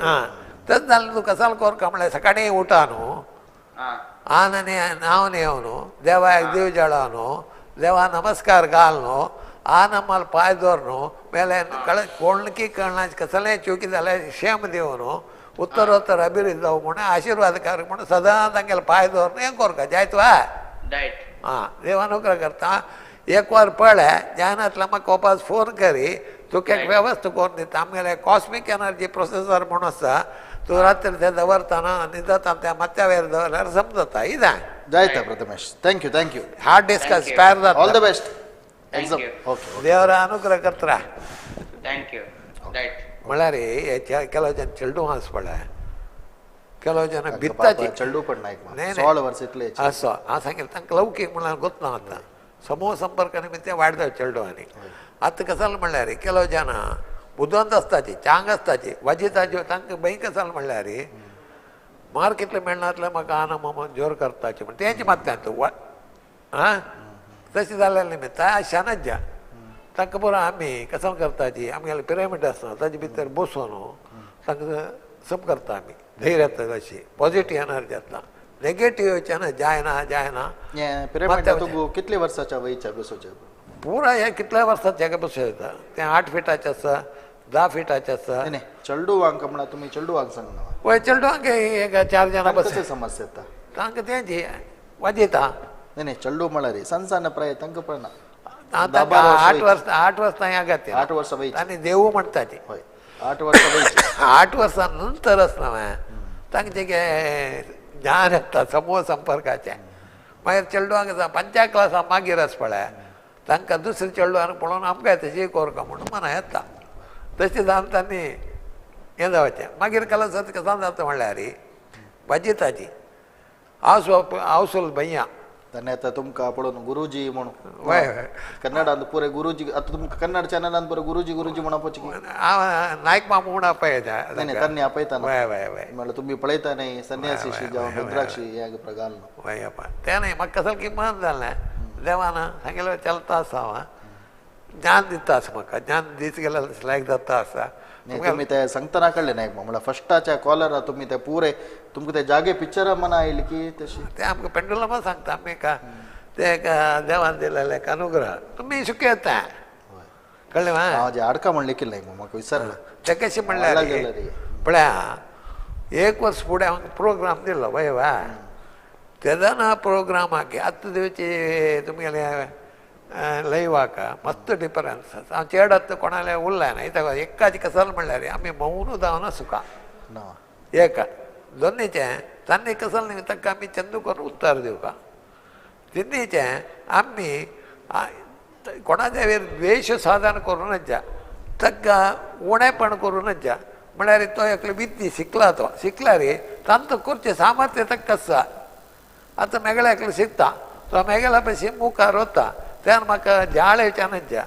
आं तशें जालें तूं कसाल कोरका म्हणल्यार सकाळीं उठा न्हू आनने नांव येवन देवाक देव जळा न्हू देवा नमस्कार घाल न्हू आन आम्हाला पांय दवर न्हू मेले कळ कोणकी कळना कसलें चुकी जाल्यार क्षेम दिवन उत्तरोत्तर अभिवृद्धी जावं म्हणून आशिर्वाद कर म्हणून सदां तांगेले पांय दवर हें कोरका जायत वा आं देव अनुग्रह करता. एक वर पळय जायनातल्या म्हाका वापस फोन करी तुका एक व्यवस्था करून दिता. आमगेले कॉस्मीक एनर्जी प्रोसेसर म्हणून आसा तूं रात्री ते दवरतना न्हिदता त्या माथ्या वयर दवरल्यार समजता. इदें जायता Prathamesh. Thank you thank you. Hard disk spare जाता. All the best exam. Okay देवरा अनुग्रह करता. Thank you. म्हळ्यार केलो जन चेडूं आस पळय केलो जन भित्ताची चेडूं पण नायक 16 वर्स इतले असो हांव सांगें तांकां लौकीक म्हणल्यार गोतना आतां समूह संपर्क निमित्त वाडता चेडूं आनी आतां कसाल म्हणल्यार केलो जन बुदवंत आसताची चांग आसताची वाजिताच्यो तांकां बंय कसाल म्हणल्यार मार्क कितले मेळनातले म्हाका आना मामा जोर करताचे म्हण तेंचे मात्यांत आं तशें जाल्ल्या निमित्त शानच ज्या तांकां पुरो आमी कसो करताची आमगेले पिरामीड आसता ताजे भितर बसून तांकां सम करता आमी धैर्य येता अशी पॉझिटीव एनर्जी येता. नेगेटीव येवचें ना जायना जायना. कितले वर्साच्या वयच्या बसोवचें पुरा हें कितल्या वर्सांत बसूं येता तें 8 फिटाचें आसा 10 फिटाचें आसा. न्ही चेडवांक म्हणा तुमी चेडवांक सांगना वय चेडवांक एक 4 जाणां बस समस्या येता तांकां तेंची वाजयता. न्ही न्ही चेडू म्हळ्यार सान सान प्राय तांकां पळना 8 वर्सां 8 वर्सां ह्या जाता 8 वर्सां वयची आनी देवू म्हणटा ती हय 8 वर्सां वयची 8 वर्सां नंतर आसना तांकां जें ज्ञान येता समूह संपर्काचें. मागीर चेडवांक पंचायत क्लासा मागीर आस पळय तांकां दुसरे चेडवांक पळोवन आमकां तशी कोरका म्हणून मना येता. तशें जावन तांणी हें जावचें. मागीर कला सत कसा जाता म्हणल्यार वाजिताची हांव भैया ताणें आतां तुमकां पळोवन गुरुजी म्हणून वय कन्नडांत पुरे गुरुजी आतां तुमकां कन्नड चॅनलान पुरे गुरुजी गुरुजी म्हणून आपोवचें हांव नायक मामू म्हणून आपयता. न्ही तांणी आपयता वय वय वय म्हणल्यार तुमी पळयता न्ही संन्यासी जावं रुद्राक्षी ह्या प्रकार वय तें न्ही म्हाका कसलें किमान जालें देवान सांगलें चलता आसा हांव ज्ञान दिता आसा म्हाका ज्ञान दीस गेल्यार लायक जाता आसा. तुमी ते सांगतना कळ्ळें नायक म्हणल्यार फस्टाच्या कॉलरा तुमी ते पुरे तुमकां ते जागे पिक्चरां मना आयली की तशी ते आमकां पेंडुलमा सांगता आमी एका ते एका देवान दिलेलें एक अनुग्रह तुमी शिकयता कळ्ळें. हांव जे आडका म्हणलें की नायक म्हाका विसरलें तें कशें म्हणल्यार पळया एक वर्स फुडें आमकां प्रोग्राम दिलो वय वा तेन्ना प्रोग्रामाक आतां दिवची तुमगेले लैवाक मस्त डिफरन्स आसा. हांव चेड आतां कोणाले उरलें ना इत्याक एकाच कसल म्हणल्यार आमी मौन जावन सुका एक दोन्नीचें तांणी कसल न्ही तांकां आमी चंदू करून उत्तर दिवका. तिन्नीचें आमी कोणाच्या वयर द्वेश साधन करूं नज्जा तांकां उणेपण करूं नज्जा म्हळ्यार तो एकलो विद्दी शिकला तो शिकल्यार तांचो करचें सामर्थ्य ताका आसा. आतां मेगळे एकलो शिकता तो मेगेल्या पयशे मुखार वता त्यान म्हाका जाळ येवच्या नज्जा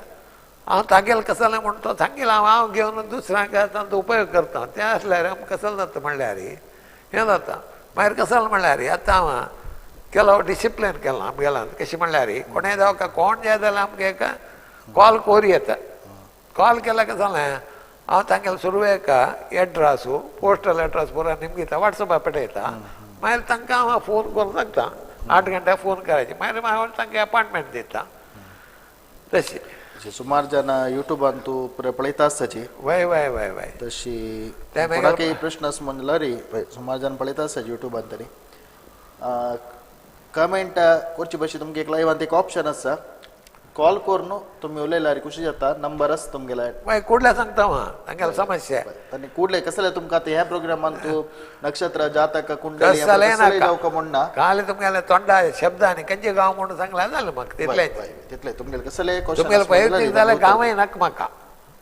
हांव तागेल कसलें म्हण तो सांगील हांव हांव घेवन दुसऱ्यांक तांचो उपयोग करता तें आसल्यार आमकां कसलें जाता म्हणल्यार हें जाता. मागीर कसलें म्हणल्यार आतां हांव केलो डिसिप्लीन केलां आमगेल्यान कशें म्हणल्यार कोणें जावं कोण जाय जाल्यार आमकां एक कॉल कोरी येता. कॉल केल्यार कशें जालें हांव तांगेले सुरवेक एड्रासू पोस्टल एड्रास पुरो निमगिता वॉट्सॅपार पठयता. मागीर तांकां हांव फोन करून सांगता 8 घंटे फोन करायचे मागीर हांव तांकां अपॉयंटमेंट दिता. तशी सुमार जाणां युट्यूबान तूं पळयता आसताची. वय वय वय वय तशी कोणाकय प्रश्न आसा म्हणल्यार सुमार जाण पळयता आसताची युट्यूबान तरी कमेंट करचे भशेन तुमकां एक लायव्हान एक ऑप्शन आसा कॉल करून तुमी उलयल्यार खुशी जाता नंबर आसा तुमगेले. मागीर कुडल्या सांगता हांव तांगेले समस्या आनी कुडले कसले तुमकां आतां ह्या प्रोग्रामान तूं नक्षत्र जातक कुंडली जावका म्हणना काल तुमगेले तोंडा शब्द आनी खंयचे गांव म्हणून सांगल्यार जालें म्हाका तितलें तितलें तुमगेले कसले तुमगेले वैयक्तीक जाल्यार गांवय नाका म्हाका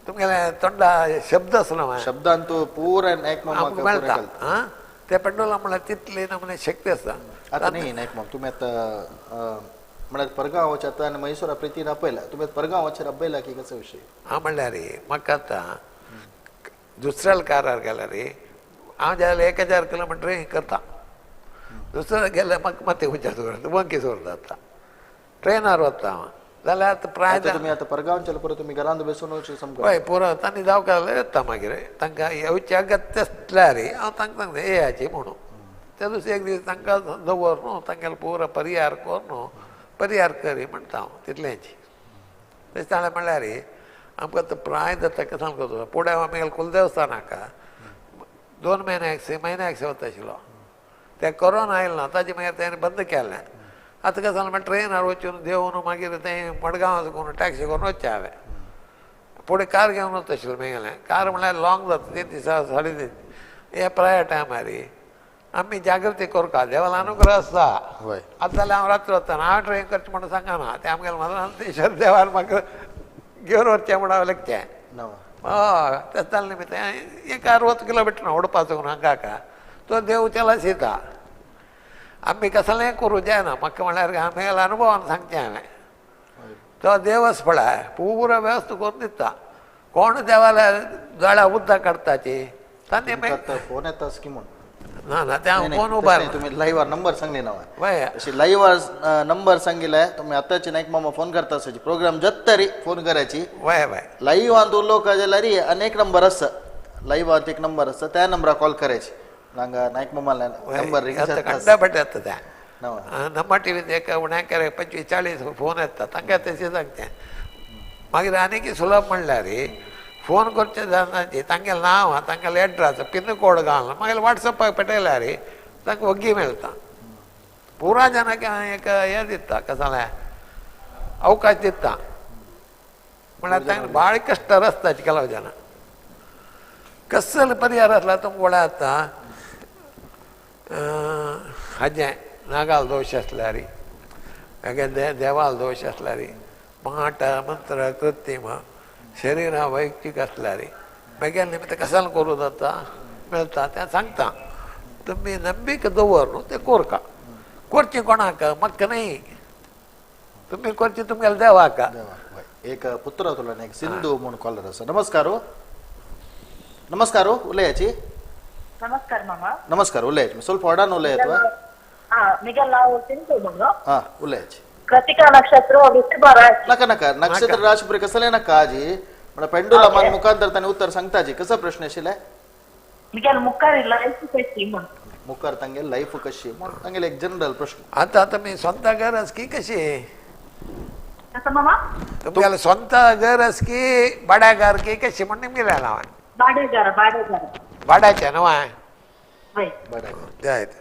तुमगेले तोंडा शब्द आसलो शब्दान तूं पुराय आमकां मेळटा. आं ते पेंडुलम म्हणल्यार तितली नमुने शक्ती आसा. आतां न्ही नायक माम तुमी आतां म्हळ्यार परगांव वचता आनी म्हैसूरा प्रितीन आपयला तुमी परगांवाचेर आपयला की कसो विशय? हांव म्हणल्यार म्हाका आतां दुसऱ्या कारार गेल्यार हांव जाल्यार 1000 किलोमिटर हें करता दुसऱ्या गेल्यार म्हाका मात्शें उंचार वंकी सोर जाता ट्रेनार वता हांव जाल्यार आतां प्राय तुमी आतां परगांवच्या पुरो तुमी घरांत बसून वचूं समज. हय पुरो तांणी जावंक जाल्यार येता मागीर तांकां येवचें अगत्य आसल्यार हांव तांकां सांगता येयाची म्हणून ते दुसरे एक दीस तांकां दवर न्हू तांगेले पुरो परिहार कर न्हू परिहार करी म्हणटा हांव तितलेंच. तशें जालें म्हणल्यार आमकां आतां प्राय जाता कशें सांगता फुडें आमगेले कुलदेवस्थानाक 2 म्हयन्याक 6 म्हयन्याक वता आशिल्लो तें कोरोना आयलें ना ताजे मागीर तेणें बंद केलें. आतां कशें जालें ट्रेनार वचून देंवन मागीर तें मडगांव करून टॅक्सी करून वचचें हांवें फुडें कार घेवन वता आशिल्लें मागीर कार म्हणल्यार लॉंग जाता 3 दिसा 3.5 हे प्राय टायमार आमी जागृती करता देवाला अनुग्रह आसा. आतां जाल्यार हांव रातचो वतना हांव ट्रेन करचें म्हणून सांगना तें आमगेलें म्हजें देवान म्हाका घेवन वचचें म्हणून हांवें लेखचें हय तें जालें निमित्त एक 60 किलोमिटर उडपाचो हांगा तो देव चलास येता. आमी कसलें करूं जायना म्हाका म्हणल्यार आमगेल्या अनुभवान सांगचें हांवें तो देवच पळय पुरो वेवस्था करून दिता कोण देवाल्या दोळ्या उदक काडटाची तांणी फोन येता की म्हूण ना ना ते हांव फोन उबार तुम्ही लाईव्ह नंबर सांगले ना अशी लाईव्ह नंबर सांगितलाय तुम्ही आतांचे नायक मामा फोन करता असायची प्रोग्राम जाता तरी फोन करायची. वय वय लाईव्ह उलोवंक जाल्यार अनेक नंबर आसा लाईव्हात एक नंबर आसा त्या नंबरार कॉल करायची हांगा नायक मामा नंबर कंडापट येता त्या नम्मा टीव्हीत एक उण्याक 25-40 फोन येता तांकां तशें सांगचें. मागीर आनीक सुलभ म्हणल्यार फोन करचे जाणांची तांगेलें नांव तांगेलें एड्रेस पिन कोड घालून मागीर वॉट्सॅपाक पेटयल्यार तांकां वग्गी मेळटा. पुरा जाणांक एक हें दिता कशें जालें अवकाश दिता म्हणल्यार तांकां भाळ कश्ट आसता केलो जाणां कसलो परिहार आसल्यार तुमकां वळा आतां हाजें नागाल दोश आसल्यार मागीर देवाल दोश आसल्यार माट मंत्र कृत्रिम शरीरा वैयक्तीक आसल्यार मागीर निमित्त कशाला करूं जाता मेळटा तें सांगता तुमी नंबीक दवर न्हू तें कोरका करचें कोणाक म्हाका न्ही तुमी करचें तुमगेल्या देवाक. एक पुत्र तुला एक सिंधू म्हूण कॉलर आसा. नमस्कार. नमस्कार उलयाची. नमस्कार मामा. नमस्कार उलयाची ಸ್ವಲ್ಪ ಹೊಡಾन उलयात. हां मिगेल नाव सिंधू म्हणून. हां उलयाची. कृतिका नक्षत्र वृषभ राशी. नका नका नक्षत्र राशी पुरे कसले नका आजी म्हणल्यार पेंडुलमान मुखांतर ताणें उत्तर सांगताजी कसो प्रश्न आशिल्ले? मिगेल मुखार लायफ कशी म्हण मुखार तांगेल लायफ कशी म्हण तांगेल एक जनरल प्रश्न. आतां तुमी स्वता गरज की कशी कसं मामा? तुमगेले स्वता गरज की भाड्यागार की कशी म्हण निमगेलें हांवें भाडेगार भाडेगार भाड्याचें न्हू वय जायत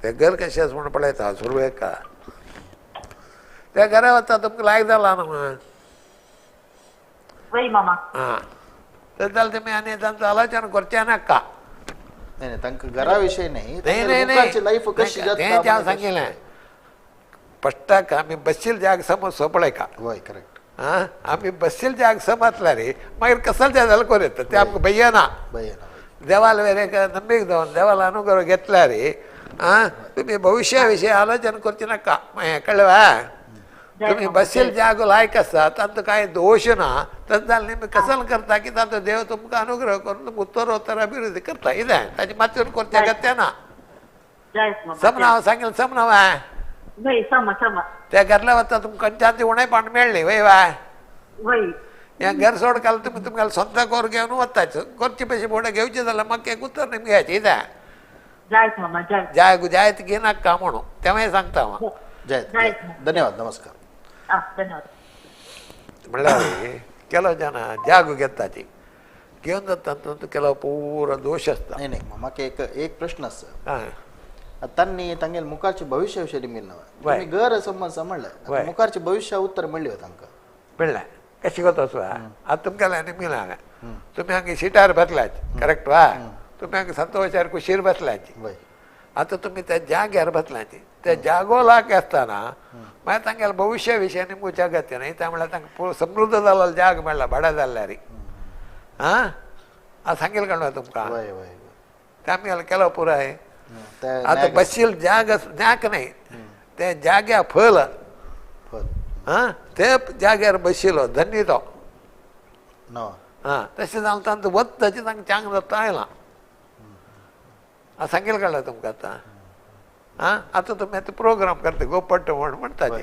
तें घर कशें आसा म्हूण पळयता सुरवेक त्या घरा वता तुमकां लायक जाला न्हू. वय मामा. आं तशें जाल्यार तुमी आनी तांचो आलोचन करचें नाका. नाही तांकां घरा विशय न्ही नाही नाही लायफ कशी जाता तें हांव सांगिल्लें फस्टाक आमी बसील जाग समज पळयका. वय करेक्ट. आं आमी बसील जाग समजल्यार मागीर कसले जाय जाल्यार करूं येता तें आमकां भंय ना. देवाल वेर नंबीक दवरून देवाल अनुग्रह घेतल्यार आं तुमी भविश्या विशयी आलोचन करचें नाका. मागीर कळ्ळें. तुम्ही बसेल जागो लायक आसा तांचो कांय दोश ना तशें जाल्यार निमी कसल करता की तांचो देव तुमकां अनुग्रह करून उत्तरोत्तर अभिवृद्धी करता इतें ताचे मातयेन करचें अगत्य ना. समना हांव सांगेल समना वाय त्या घरल्या वता तुमकां खंयच्यान उणें पण मेळ्ळी वय वाय हें घर सोड काल तुमी तुमगेले स्वता कोर घेवन वता करचे पयशे फुडें घेवचे जाल्यार म्हाका एक उतर निमगे घ्यायचें इतें जाय जायत घेनाका म्हणून तेंवूय सांगता हांव. जय धन्यवाद नमस्कार. धन्यवाद. म्हणल्यार ಕೆಲವು ಜನ ಜಾಗು घेताची घेवन जाता तातूंत ಕೆಲವು ಪೂರ ದೋಷ आसता. नाही नाही म्हाका एक एक प्रश्न आसा. तांणी तांगेले मुखारचे भविष्य विशयी निमिल्लें ना तुमी घर समज म्हणलें मुखारचे भविष्य उत्तर मेळ्ळें तांकां? मेळ्ळें. कशें कोता आसा आतां तुमगेलें निमिलां हांगा तुमी हांगा सिटार बसल्यात करेक्ट वा तुमी हांगा संतोशार कुशीर बसल्यात आतां तुमी त्या जाग्यार बसल्यात त्या जागो लाग आसतना मागीर तांगेले भविश्य विशय निमगुच्या अगत्य न्ही. त्या म्हणल्यार तांकां समृद्ध जाल्लो जाग मेळ्ळा भाड्या जाल्ल्यार आं आतां सांगेल कळ्ळें तुमकां ते आमगेले केलो पुराय. आतां बशील जाग जाक न्ही ते जाग्या फल आं ते जाग्यार बशिल्लो धन्य तो आं तशें जालें तांचो वत तांकां चांग जाता आयलां. आं सांगेल कळ्ळें तुमकां आतां आं आतां तुमी आतां प्रोग्राम करता गोपट्ट म्हण म्हणटाचे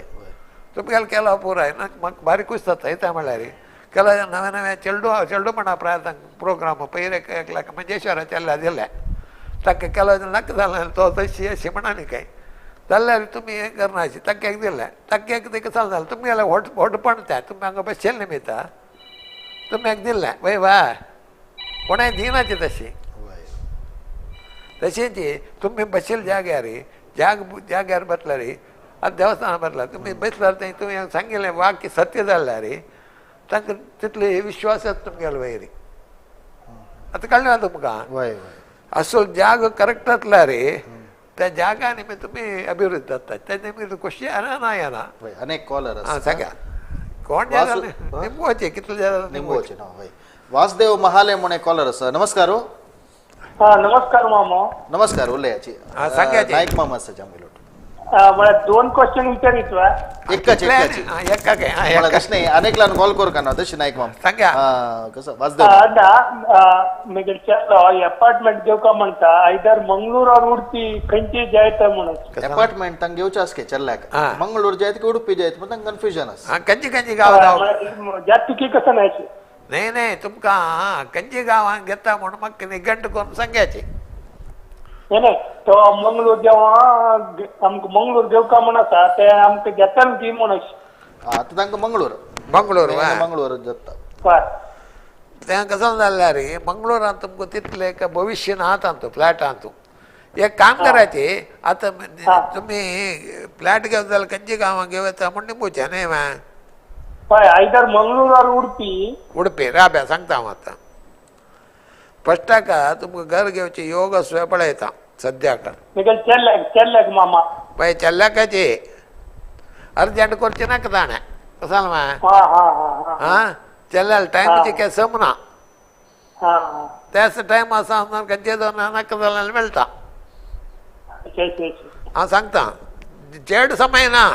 तुमगेले केलो पुराय ना म्हाका बारीक खूश जाता येता म्हणल्यार केलो नवे नवे चेडू चेडूपणा प्राय तांकां प्रोग्राम पयर एकल्याक मंजेश्वरा चेडल्या दिले ताका केलो नाका जालें तो तशी अशी म्हणाली काय जाल्यार तुमी हें करना अशी ताका एक दिलें ताका एक तेका चालू जालें तुमगेलें व्हड व्हडपण तें तुमी हांगा बसचें निमित्ता तुमी एक दिलें वय वा कोणाय दिनाची तशी तशेंच तुमी बशील जाग्यार जाग जाग्यार बसल्यार आतां देवस्थानां बसल्यार तुमी बसल्यार थंय तुमी सांगिल्लें वाक्य सत्य जाल्यार तांकां तितले विश्वास तुमगेले वयर. आतां कळ्ळें तुमकां? असो जाग करेक्ट आसल्यार त्या जागा निमित्त तुमी अभिवृद्धी जाता त्या निमित्त खोशी येना ना येना. अनेक कॉलर आं सांगा कोण जाता निमगोचे कितले जाता निमगोचे ना. वासुदेव महाले म्हूण एक कॉलर आसा. नमस्कार. नमस्कार मामा. नमस्कार. उलयाची नायक मामा आसा आमगेलो. मला दोन क्वेश्चन विचारित एकच एकच नाही अनेकलान कॉल करू का ना तशी नायक मामा सांगा कसं वासुदेव अपार्टमेंट घेवका म्हणता आयदर मंगळूर और उडपी खंयची जायत म्हणून अपार्टमेंट तांकां घेवचे आसके चल्ल्याक मंगळूर जायत की उडपी जायत म्हण तांकां कन्फ्युजन आसा. खंयची खंयची गांव जात कसं नाही नाही नाही तुमकां खंयची गांवांत घेता म्हूण म्हाका निघंट करून सांगायचे. नाही तो मंगळूर जेव्हा आमकां मंगळूर घेवका म्हण आसा ते आमकां घेतले ती म्हण. आतां तांकां मंगळूर मंगळूर मंगळूर जाता तें कसं जाल्यार मंगळूरान तुमकां तितलें भविश्य ना तांतू फ्लॅटांतू. एक काम करायचे आतां तुमी फ्लॅट घेवन जाल्यार खंयच्या गांवांत घेवं येता म्हूण निमगुचें न्ही हय आयदर मंगळूर और उडपी. उडपी राब्या सांगता हांव आतां फस्टाक तुमकां घर घेवचे योग आसो पळयता सद्याक चेल्ल्याक मामा पळय चेल्ल्याकाचे अर्जंट करचें नाका ताणें कसो आं चेल्ल्याक टायमाची काय सम ना त्याच टायम आसा खंयचे नाका जाल्यार मेळटा. हांव सांगता चड समय ना.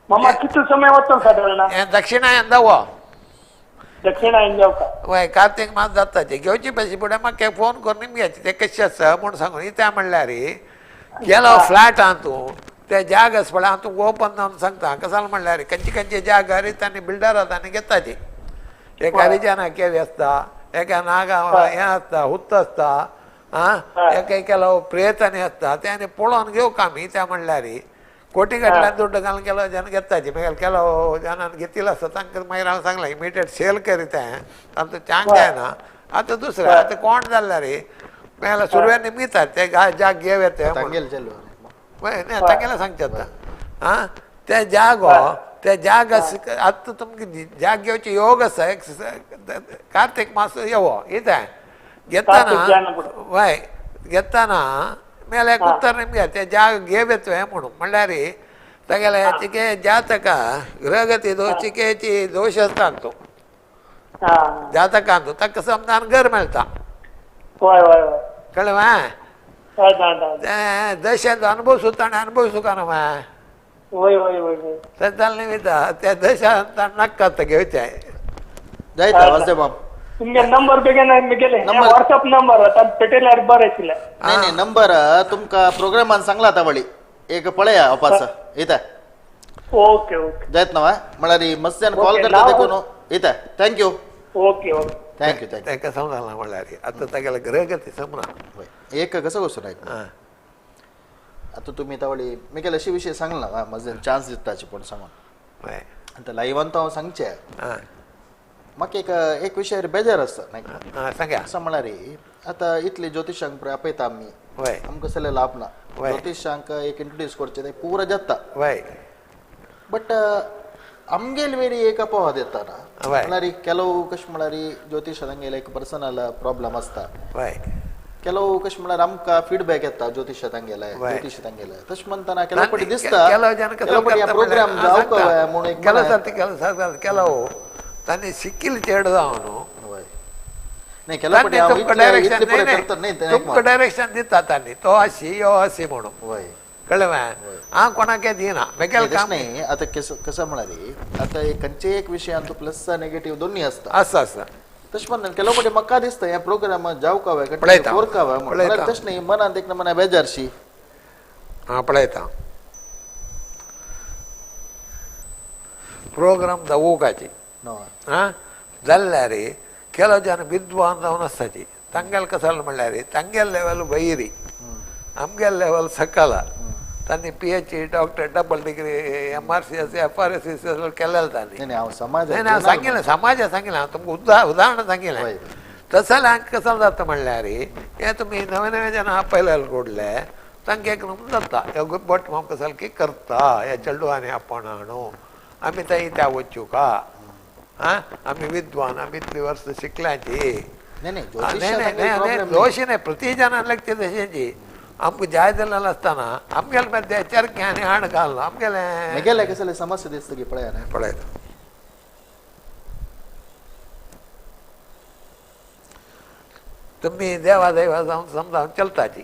मामा कितलो समय वतलो सादारण? दक्षिणायन जावो. दक्षिणायन जावका वय कार्तीक मास जाता घेवची पयशे फुडें म्हाका फोन करून निमग्याचे ते कशें आसा म्हूण सांगून इत्या म्हणल्यार गेलो फ्लॅट आहा तूं ते जाग आसा पळय हांव तुमकां ओपन जावन सांगता कसाल म्हणल्यार खंयचे खंयचे जागार तांणी बिल्डर तांणी घेताची एक हरिजना केरी आसता एका नागा हें आसता हुत्त आसता आं एका केलो प्रेतांनी आसता तें आनी पळोवन घेवका आमी त्या म्हणल्यार कोटी घातल्यान दुड्ड घालून केलो जन घेताची मागीर केलो जनान घेतिल्लो आसता तांकां मागीर हांव सांगलां इमिडिएट सेल करीत तें तांचो चांग जायना. आतां दुसरें आतां कोण जाल्यार मागीर सुरवे निमितात ते जाग घेव येता तांगेलें सांगचें आतां आं ते जागो ते जाग आतां तुमकां जाग घेवचे योग आसा एक कार्तीक मास येवो इतें घेतना वय घेतना मेले उत्तर निमगे ते जाग घेव येतो म्हणून म्हणल्यार तागेले चिके जातका ग्रहगती दोश चिकेची दोश आसता तो जातकांत ताका समजान घर मेळटा. कळ्ळें? तें दशेंत अनुभव ताणें अनुभव का ना वय वय वय वय तें निमित्त त्या दशान ताणें नाका घेवचें जायता वासदेव बाब तुमगे नंबर बेगीन गेले व्हॉट्सअप नंबर आतां पेटयल्यार बरें आशिल्लें. नाही नाही नंबर तुमकां प्रोग्रामान सांगला आतां वळी एक पळया अपाचो येता. ओके ओके जायत ना म्हळ्यार मस्त्यान कॉल करता देखून येता. Thank you. Okay okay thank you thank you. तांकां समजला म्हणल्यार आतां तागेले गृहगती समना एक कसं वचून आयक आतां तुमी तावळी मिगेल अशे विशय सांगला म्हजे चान्स दिताचे पूण सांगून आतां लायव्हान तो हांव सांगचें म्हाका एक एक विशयार बेजार आसता नाही सांगा. असं म्हळ्यार आतां इतले ज्योतिशांक आपयता आमी आमकां सगळें लाभ ना. ज्योतिशांक एक इंट्रोड्यूस करचें तें पुरो जाता बट आमगेल वेरी एक अपवाद येता ना म्हळ्यार ಕೆಲವು कशें म्हळ्यार ज्योतिशांगेल एक पर्सनल प्रॉब्लम आसता. ಕೆಲವು कशें म्हळ्यार आमकां फिडबॅक येता ज्योतिशांगेले ज्योतिशांगेले तशें म्हणटना ಕೆಲವು पटी दिसता ಕೆಲವು पटी प्रोग्राम जावंक म्हणून ಕೆಲವು ಸರ್ತಿ ಕೆಲವು ಕೆಲವು तांणी शिकील चेड जावन तुमकां डायरेक्शन दिता तांणी तो अशी यो अशी म्हणून कळ्ळें हांव कोणाकय दिना मेगेल काम न्ही. आतां कसं म्हळ्यार आतां खंयच्याय एक विशयान तूं प्लस नेगेटीव दोन्ही आसता आसा आसा तशें म्हणटा ಕೆಲವು पटी म्हाका दिसता ह्या प्रोग्राम जावंक हवे कोरका हवे म्हणून तशें न्ही मनांत एक मना बेजारशी. हां पळयता प्रोग्राम जावूकाची आं जाल्यार ಕೆಲವು ಜನ ವಿದ್ವಾನ್ जावन आसताची तांगेल कसो म्हणल्यार तांगेल लेवल वयरी आमगेल लेवल सकल. तांणी P H D doctor double degree M R C S F R S C S केलेलें तांणी. हांव सांगिल्लें समाजा सांगिल्लें हांव तुमकां उदाहरण सांगिल्लें. तशें जाल्यार कसो जाता म्हणल्यार हें तुमी नवे नवे जन आपयले कोडले तांकां एक जाता भट माम कसो करता ह्या चेडवांनी आपोवन हाडून आमी थंय त्या वचूं का आं आमी विद्वान आमी इतली वर्सां शिकल्याची. दोशी न्ही प्रति जनान लागते तशेंची आमकां जाय जाल्यार आसतना आमगेले मदें चरखे आनी हाड घालना आमगेले मेगेले कसले समस्या दिसता की पळया न्ही पळयता. तुमी देवा देवा जावन समजावन चलताची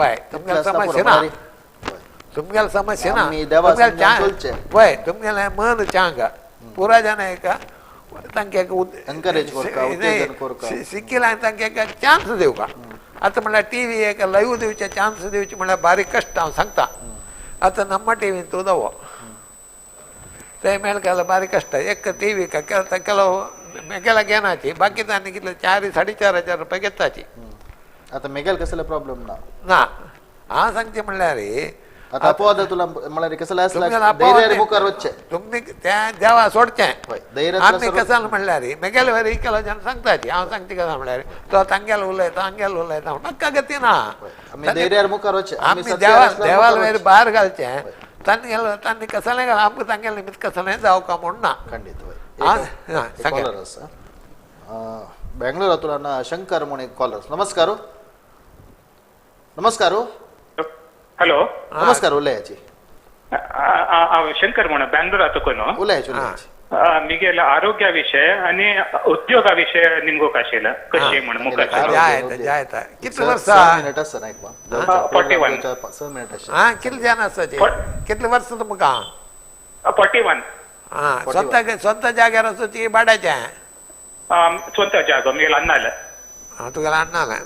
वय तुमगेले समस्या ना तुमगेले समस्या ना तुमगेले वय तुमगेलें मन चांग पुरा जन एक तांकां एनकरेज करता उत्तेजन करता शिकील आनी तांकां एक चान्स दिवका. आतां म्हणल्यार टी व्ही एक लायव्ह दिवचे चान्स दिवचे म्हणल्यार बारीक कश्ट हांव सांगता. आतां नम्मा टी व्हीन तूं दवो तें मेळ्ळें जाल्यार बारीक कश्ट एक टी व्ही ಕೆಲವು मेगेला घेनाची बाकी तांणी कितले 4 4.5 हजार रुपया घेताची. आतां मेगेल कसले प्रॉब्लम ना ना हांव सांगचें म्हणल्यार आतां अपवाद तुला म्हळ्यार कसले आसल्यार धैर्यार मुखार वचचें तुमी त्या देवा सोडचें. आमी कसाल म्हणल्यार मेगेले वरी केलो जन सांगताची हांव सांगता कसाल म्हणल्यार तो तांगेल उलयता हांगेल उलयता म्हाका गती ना. आमी धैर्यार मुखार वचचें आमी देवा देवाल वयर भार घालचें तांणी तांणी कसलें घाल आमकां तांगेले निमित्त कसलें जावका म्हूण ना. खंडीत कॉलर आसा बेंगलोरांतल्यान शंकर म्हूण एक कॉलर. नमस्कार. नमस्कार. हॅलो. नमस्कार. उलयाची हांव शंकर म्हणून बेंगलोरांतून उलयाची उलयाची मिगेल आरोग्या विशय आनी उद्योगा विशय निमगोक आशिल्लो कशें म्हूण मुखार कितले वर्सां मिनट आसा नायक 41 6 मिनट आसा. आं कितले जाण आसाचे कितले वर्सां तुमकां? 41. आं स्वता स्वता जाग्यार आसा भाड्याचें? स्वता जागो मिगेल अण्णाले. आं तुगेले अण्णाले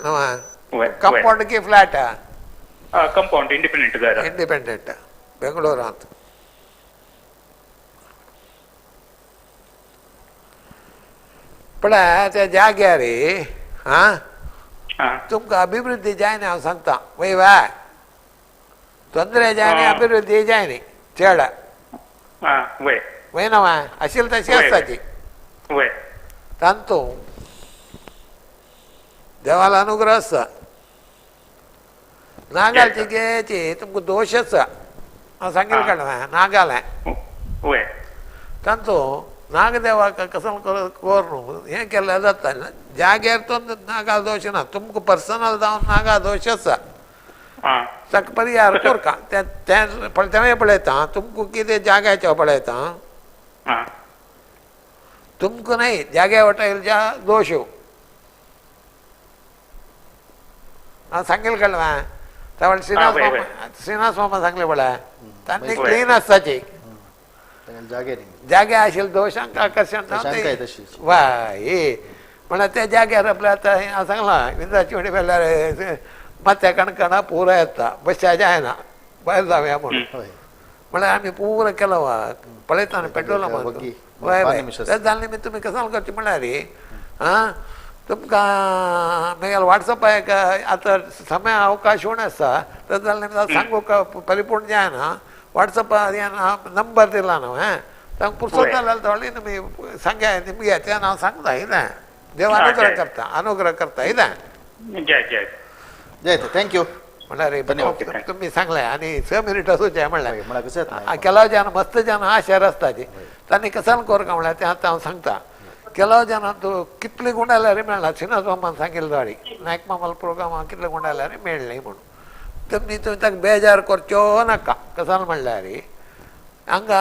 कंपाउंड की फ्लॅट? कंपाउंड इंडिपेंडंट घर. इंडिपेंडंट बेंगलोरांत. पळय त्या जाग्यार आं तुमकां अभिवृद्धी जायना हांव सांगता वय वय ತೊಂದರೆ जायना अभिवृद्धी जायना चड वय ना वय आशिल्लें तशें आसताची तांतू देवालो अनुग्रह आसा नागालची घेची तुमकां दोश आसा हांव सांगेल काडलें नागालें तांतू नागदेवाक कसो कोर न्हू हें केल्यार जाता जाग्यार तो नागा दोश ना तुमकां पर्सनल जावन नागा दोश आसा ताका परिहार कोरका तें तेंय पळयता तुमकां कितें जाग्याचें पळयता तुमकां न्हय जाग्या वटेन ज्या दोश हांव सांगेल काडलें. तावळ श्रीनाथ मामा श्रीनाथ मामा सांगले पळय तांणी क्लीन आसताची जागे जागे आशिल्ले दोशांक आकर्शण वा हे म्हळ्यार त्या जाग्यार आपल्या आतां हांव सांगलां विंदाची वणी पेल्यार माथ्या कणकणा पुरो येता बसच्या जायना भायर जावया म्हणून म्हळ्यार आमी पुरो केलो वा पळयता न्ही पेट्रोल वय वय तें जालें न्ही तुमी कसाल करचें म्हळ्यार आं तुमकां मागीर वॉट्सॅपा एक आतां समय अवकाश उणें आसा तें जालें सांगूंक परिपूर्ण जायना वॉट्सॅपार नंबर दिला न्हू हें तांकां पुर्सत जाल्यार थोडी तुमी सांगा निमगे तें हांव सांगता कितें देव अनुग्रह करता अनुग्रह करता कितें जय जय जय thank you म्हणल्यार तुमी सांगलें आनी 6 मिनिट वचूचें म्हणल्यार केलाव जन मस्त जन आशेर आसताची तांणी कसान कोरका म्हणल्यार तें आतां हांव सांगता केलाव जन तूं कितले गुंडाल्यार मेळना श्रीनाथ मामान सांगिल्लें वाडी नायक मामालो प्रोग्राम कितले गुंडाल्यार मेळ्ळें म्हणून तुमी तुमी ताका बेजार करच्यो नाका कसान म्हणल्यार हांगा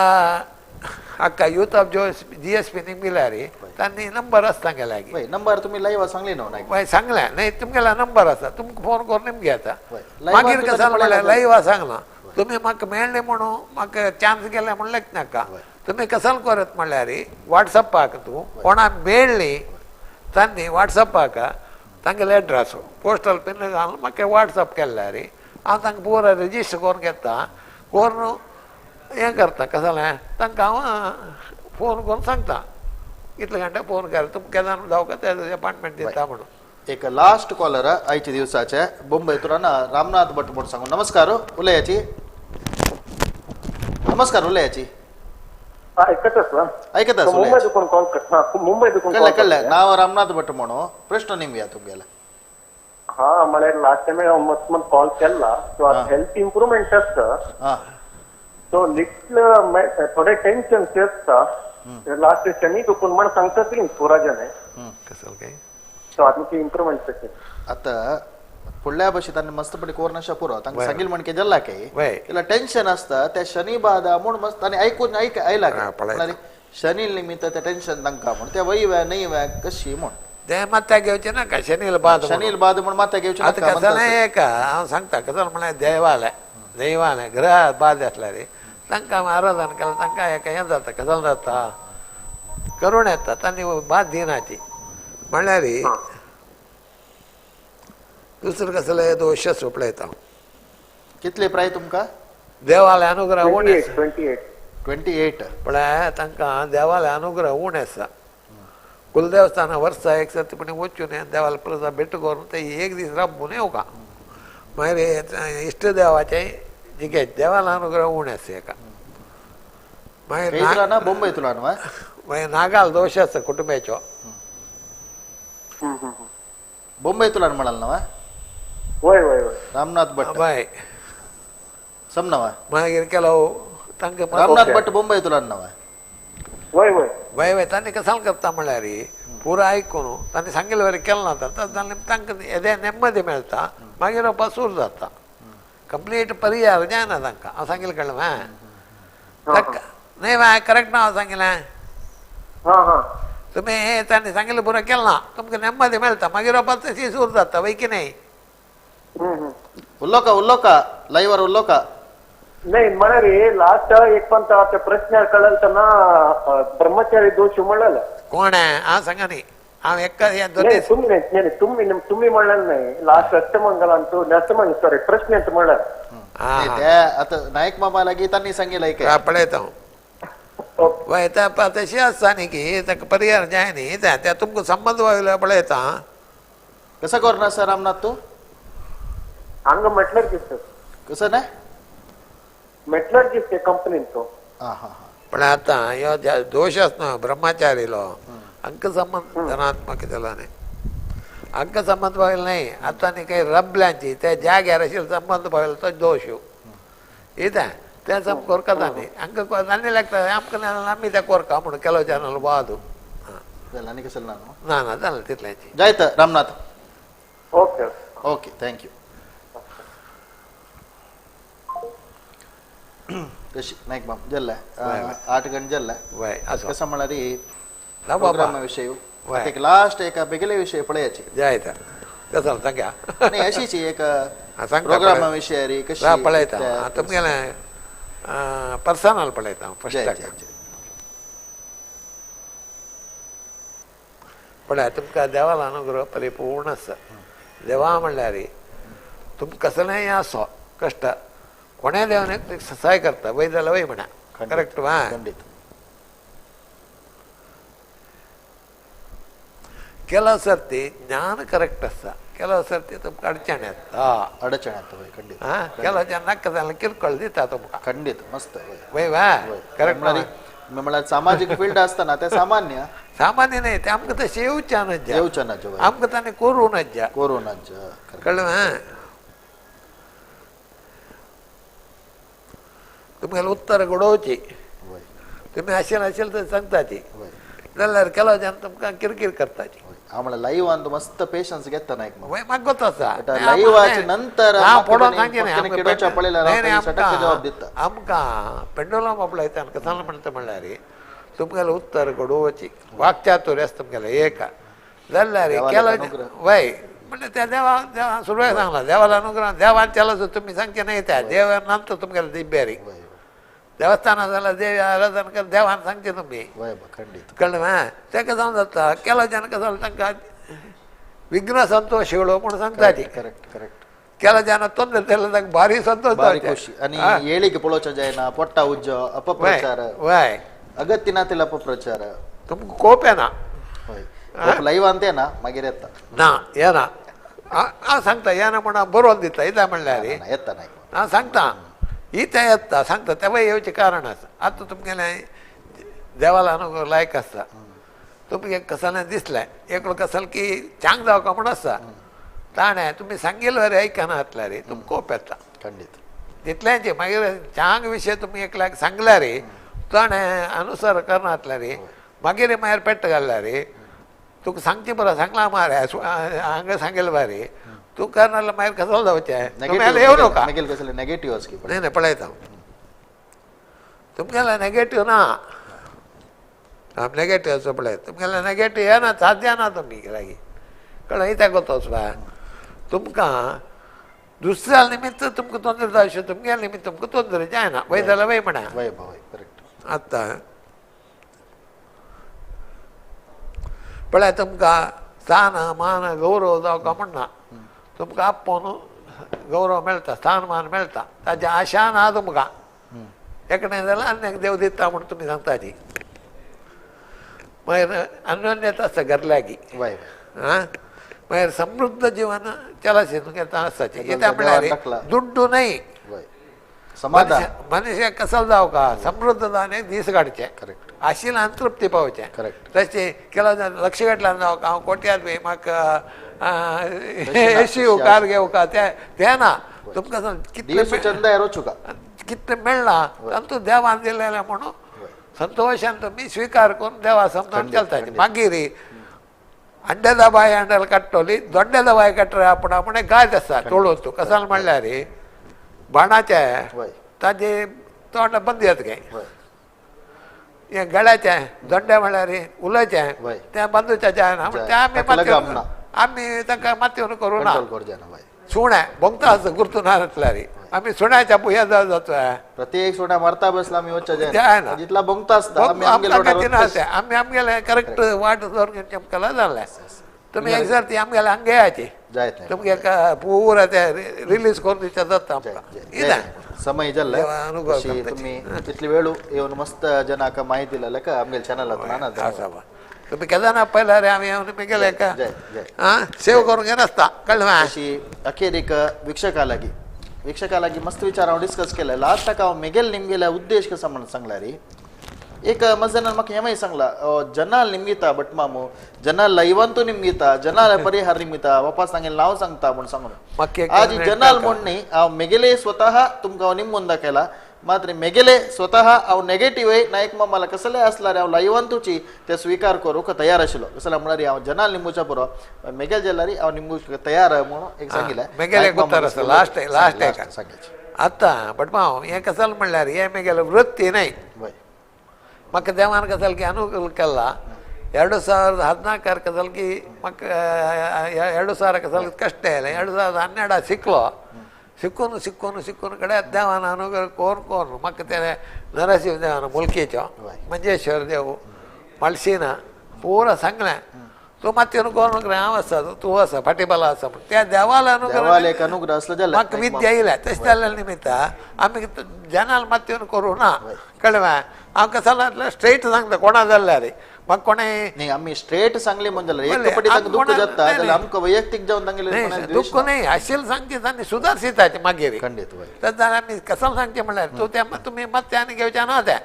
हाका यूथ ऑफ जो जी एस पी निमगिल्यार तांणी नंबर आसता गेल्या की नंबर तुमी लायव्ह सांगले न्हू वय सांगलें न्हय तुमगेल्या नंबर आसा तुमकां फोन करून निमगे येता मागीर कसान म्हणल्यार लायव्ह सांगलां तुमी म्हाका मेळ्ळें म्हणून म्हाका चान्स गेले म्हण लेख नाका तुमी कसान करत म्हणल्यार वॉट्सॅपाक तूं कोणाक मेळ्ळी तांणी वॉट्सॅपाक तांगेले एड्रेस पोस्टल पिन घालून म्हाका वॉट्सॅप केल्यार हांव तांकां पुरो रजिस्टर करून घेता करून हें करता कशें जालें तांकां हांव फोन करून सांगता कितले घंटे फोन कर तुमकां केन्ना जावं ते अपॉयंटमेंट दिता म्हणून. एक लास्ट कॉलर आयच्या दिवसाचे मुंबय तुरान रामनाथ भट म्हूण सांगू. नमस्कार उलयाची. नमस्कार उलयाची. आयकत आयकता मुंबय दुकून कॉल कर. मुंबय दुकून कळ्ळें कळ्ळें. नांव रामनाथ भट म्हणून प्रश्न निमया तुमगेला. हा म्हळ्यार लास्ट टायम हांव मस्त मत कॉल केला सो हेल्थ इम्प्रुवमेंट आसता सो लिटल थोडे टेन्शन आसता लास्ट शनी दुकून म्हण सांगता ती पुरा जन सो आतां इम्प्रुवमेंट कशें आतां फुडल्या भशेन तांणी मस्तपणी कोरनाशा पुरो तांकां सांगील म्हण के जल्ला के तिला टेन्शन आसता त्या शनी बादा म्हूण मस्त आनी आयकून आयला के शनी निमित्त ते टेन्शन तांकां म्हूण ते वय व्या न्हय व्या कशी म्हूण ते मात्या घेवचें नाका शनील बाद शनील बाद म्हूण मात्या घेवचें आतां कसं नाही एक हांव सांगता कसं म्हळ्यार देवालें दैवालें ग्रह बाद आसल्यार तांकां आराधन केलें तांकां एक हें जाता कसं जाता करून येता तांणी बाद दिनाची म्हणल्यार दुसरें कसलें दोश पळयता. कितले प्राय तुमकां देवाले अनुग्रह उणें 28 पळय तांकां देवाले अनुग्रह उणें आसा. कुलदेवस्थाना वर्सा एक सर्तीपणी वचून देवाले प्रजा भेट करून ते एक दीस राबून येवका मागीर इश्ट देवाचें जिगे देवाले अनुग्रह उणें आसा एका. मागीर मुंबय तुला मागीर नागाल दोश आसा कुटुंबाचो. मुंबय तुला म्हणाल ना वय वय वय रामनाथ भट बाय समनावा मागीर केलो तांकां रामनाथ भट मुंबय तुला नाव वय वय वय वय तांणी कसाल करता म्हणल्यार पुरो आयकून तांणी सांगिल्ले वरी केलें ना तर तांकां येदें नेमदी मेळटा मागीर वचपा सूर जाता कंप्लीट परिहार जायना तांकां. हांव सांगिल्लें कळ्ळें न्हय बाय करेक्ट ना हांव सांगिल्लें तुमी तांणी सांगिल्लें पुरो केलें ना तुमकां नेमदी मेळटा मागीर वचपा तशी सूर जाता वय की न्हय. उल्लोका उल्लोका लायव्हर उल्लोका नाही म्हळ्यार लास्ट एक पण प्रश्न कळलतना ब्रह्मचारी दोष म्हणलं कोण आहे हांव सांगा न्ही हांव एक तुम्ही तुम्ही तुम्ही म्हणलं नाही लास्ट अष्टमंगल अंतू अष्टमंगल सॉरी प्रश्न ಅಂತ म्हणलं आता नायक मामा लागीं तांणी सांगिल्लें काय पळयता वय तशी आसता न्ही की ताका परिहार जाय न्ही त्या तुमकां संबंद वयलो पळयता. कसं करणार सर रामनाथ तूं हांगा म्हटल्यार कितें कसं नाही मेटलर्जिस्ट कंपनीन तो. पण आतां ह्यो दोश आसना ब्रह्मचारीलो अंक संबंध धनात्मक जालो न्ही अंक संबंध पावयलो न्हय आतां न्ही काही रबल्यांची त्या जाग्यार आशिल्लो संबंध पावयलो तो दोश कितें तें सम कोरकता न्ही अंक आनी लागता आमकां आमी तें कोरका म्हणून केलो चॅनल वादू आनी कसं ना ना ना जालें तितल्याची जायत Ramnath. Okay okay thank you. तशी नायक बाब जल्ला 8 गंटे जल्ला कसं म्हळ्यार प्रोग्रामा विशय लास्ट एका बेगीले विशय पळयाचे जायता. कसं सांग्या नाही अशीच एक प्रोग्रामा विशय कशी पळयता तुमगेलें पर्सनल पळयता फर्स्ट पळय तुमकां देवालो अनुग्रह परिपूर्ण आसा. देवा म्हणल्यार तुमकां कसलेंय आसो कश्ट कोणें देवान सहाय करता वय जाल्यार वय म्हणा करेक्ट वा. ಕೆಲವು ಸರ್ತಿ ಜ್ಞಾನ ಕರೆಕ್ಟ್ ಅಸ್ತ, ಕೆಲವು ಸರ್ತಿ ತುಮಕ ಅಡಚಣೆ ಆಯ್ತಾ ಅಡಚಣೆ ಆಗ್ತವೆ ಖಂಡಿತ. ಕೆಲವು ಜನ ನಕ್ಕದಲ್ಲ ಕಿರ್ಕೊಳ್ದಿತ್ತ ತುಮಕ ಖಂಡಿತ ಮಸ್ತ್ ವೈವಾ ಕರೆಕ್ಟ್. म्हळ्यार सामाजिक फील्ड आसतना ते सामान्य सामान्य न्हय ते आमकां तशें येवचें नज्जा येवचें नज्जा आमकां ताणें करूं नज्जा करूं नज्जा कळ्ळें. तुमगेलें उत्तर घडोवची तुमी आशिल्लें आशिल्लें तर सांगताची जाल्यार ಕೆಲವು ಜನ तुमकां किरकिर करताची. हांव म्हणल्यार लायव्हान मस्त पेशन्स घेता नायक म्हाका गोत आसा लायव्हाचे नंतर जबाब दिता आमकां पेंडोलम आपणायता कसाल म्हणटा म्हणल्यार तुमगेलें उत्तर घडोवची वाक्चातुर्य आसता तुमगेलें एक जाल्यार केलो वय म्हणल्यार त्या देवा देवा सुरवेक सांगला देवाला अनुग्रह देवान चलो तुमी सांगचें न्हय त्या देवा नंतर तुमगेलें दिब्यारी देवस्थाना जाल्यार देवी आराधन कर देवान सांगचें तुमी कळ्ळें. तेका जावन जाता केलो जन कसो तांकां विघ्न संतोष येवलो म्हूण सांगताची. Correct correct. केलो जन ತೊಂದರೆ जाल्यार तांकां भारी संतोष खुशी आनी येळीक पळोवचें जायना पोट्टा उज्जो अपप्रचार वय अगत्य ना तेल अपप्रचार तुमकां कोप येना हय लायव्हान ते ना मागीर येता ना येना हांव सांगता येना म्हूण हांव बरोवन दिता येता म्हणल्यार येता नायक हांव सांगता इतें येता सांगता तेवय येवचें कारण आसा. आतां तुमगेलें देवाला अनुग्रह लायक आसता तुमगे कसलें दिसलें एकलो कसल की चांग जावका म्हूण आसा ताणें तुमी सांगिल्लें वरी आयकना जातल्यार तुमकां कोप येता खंडीत तितलेंच. मागीर चांग विशय तुमी एकल्याक सांगल्यार ताणें अनुसर करना जातल्यार मागीर मागीर पेट्ट घालल्यार तुका सांगचें बरो सांगलां मारे हांगा सांगिल्लें बरें तूं करना मागीर कसो जावचें तुमी येवं नाका नेगेटीव न्हय न्हय पळयता तुमगेलें नेगेटीव ना नेगेटीव असो पळय तुमगेलें नेगेटीव येना साध्य ना तुमी लागीं कळ्ळें. इत्याक वता तुमकां दुसऱ्या निमित्त तुमकां तोंदरे जाय तुमगेल्या निमित्त तुमकां तोंदरे जायना वय जाल्यार वय म्हणा वय करेक्ट. आतां पळय तुमकां स्थान मान गौरव जावका म्हणना तुमकां आपोवन गौरव मेळटा स्थान मान मेळटा ताजे आशा ना तुमकां एकणे जाल्यार आनी एक देव दिता म्हूण तुमी सांगताची. मागीर अन्योन्यता आसता घरल्यागी आं मागीर समृद्ध जीवन चलाशी तुमगेलें आसताचें. कित्याक म्हणल्यार दुड्डू न्हय मनुष्य कसल जावका समृद्ध जावन एक दीस काडचे आशिल्ल्यान तृप्ती पावचें. तशें केलो लक्ष घातल्यान जावका हांव कोट्यात बी म्हाका एशी कार घेवका तें ना तुमकां कितलें कितलें मेळ्ळां तातूंत देवान दिलेलें म्हणून संतोशान तुमी स्विकार करून देवा समजून चलता. मागीर अंडेदा बाय अंडेल काडटली दोड्डेदा बाय काडटले आपूण आपूण गायत आसता तोडून तूं कसाल म्हणल्यार बाणाचें ताजे तोंड बंद जाता काय हें गळ्याचें दोड्डे म्हणल्यार उलयचें तें बंदूचें जायना तें आमी आमी तांकां मातयेन करूं ना. सुणें भोंगता आसता गुर्तू ना जातल्यार आमी सुण्याच्या भुंया जाता प्रत्येक सुण्या मरता बसला आमी वचचें जायना जितला भोंगता आसता आमी आमगेलें करेक्ट वाट दवरून आमकां जालें. तुमी एक सर्ती आमगेलें हांगा येयाची तुमगे पुरा ते रिलीज करून दिवचें जाता आमकां कितें समय जाल्ले तुमी तितली वेळ येवन मस्त जनाक माहिती दिलें का आमगेले चॅनल आसा तुमी केन्ना पळयल्यार आमी येवन गेले का आं सेव करूंक येनासता कळ्ळें. अशी अखेरीक वीक्षका वीक्षका मस्त विचार हांव डिस्कस केले. लास्टाक हांव मेगेल निमगेल्या उद्देश कसो म्हणून सांगला रे एक मस्त जनान म्हाका हेंय सांगला जनाल निमगिता भट मामू जनाल लैवंतू निमगिता जनाल परिहार निमगिता वापस सांगेल नांव सांगता म्हूण सांगून आज जनाल म्हूण न्ही हांव मेगेले स्वतः तुमकां हांव निमगून दाखयला मात्र मेगेले स्वतः हांव नेगेटीव नायक मामाला कसले आसल्यार हांव लैवंतूची ते स्विकार करूंक तयार आशिल्लो. कसले म्हळ्यार हांव जनाल निमगुच्या पुरो मेगेल जाल्यार हांव निमगूंक तयार म्हणून एक सांगिल्लें. मेगेले लास्ट लास्ट सांगायचें आतां भट माम हें कसल म्हणल्यार हें मेगेलें वृत्ती न्हय म्हाका देवान कसल की अनुकूल केला 2014 ಸಲಗಿ ಮಕ್ಕ 2000 ಸಲಗಿ ಕಷ್ಟ ಇಲ್ಲ 2012 ಸಿಕ್ಕಲೋ ಸಿಕ್ಕೋನು ಸಿಕ್ಕೋನು ಸಿಕ್ಕೋನು ಕಡೆ ದೇವನ ಅನುಗ್ರಹ ಕೋರ್ ಕೋರ್ನು ಮಕ್ಕತೇನೆ ನರಸಿಂಹ ದೇವನ ಮುಲ್ಕೀಚೋ ಮಂಜೇಶ್ವರ ದೇವು ಮಳ್ಸೀನ ಪೂರ ಸಂಗ್ಲೆ तूं मातयेन कोण हांव आसा तूं आसा फाटीबाला आसा त्या देवाला अनुग्रह म्हाका विद्या येयल्या तशें जाल्ल्या निमित्ता आमी जनाल मातयेन करूं ना कळ्ळें हांव कसो स्ट्रेट सांगता कोणा जाल्यार म्हाका कोणें आमी स्ट्रेट सांगली म्हणजे आमकां वैयक्तीक जावन दुख्ख न्ही आशिल्लें सांगची आनी सुदारसिताचे मागीर खंडीत तशें जाल्यार आमी कसो सांगचें म्हणल्यार तूं तें तुमी मत्तें आनी घेवचें ना तें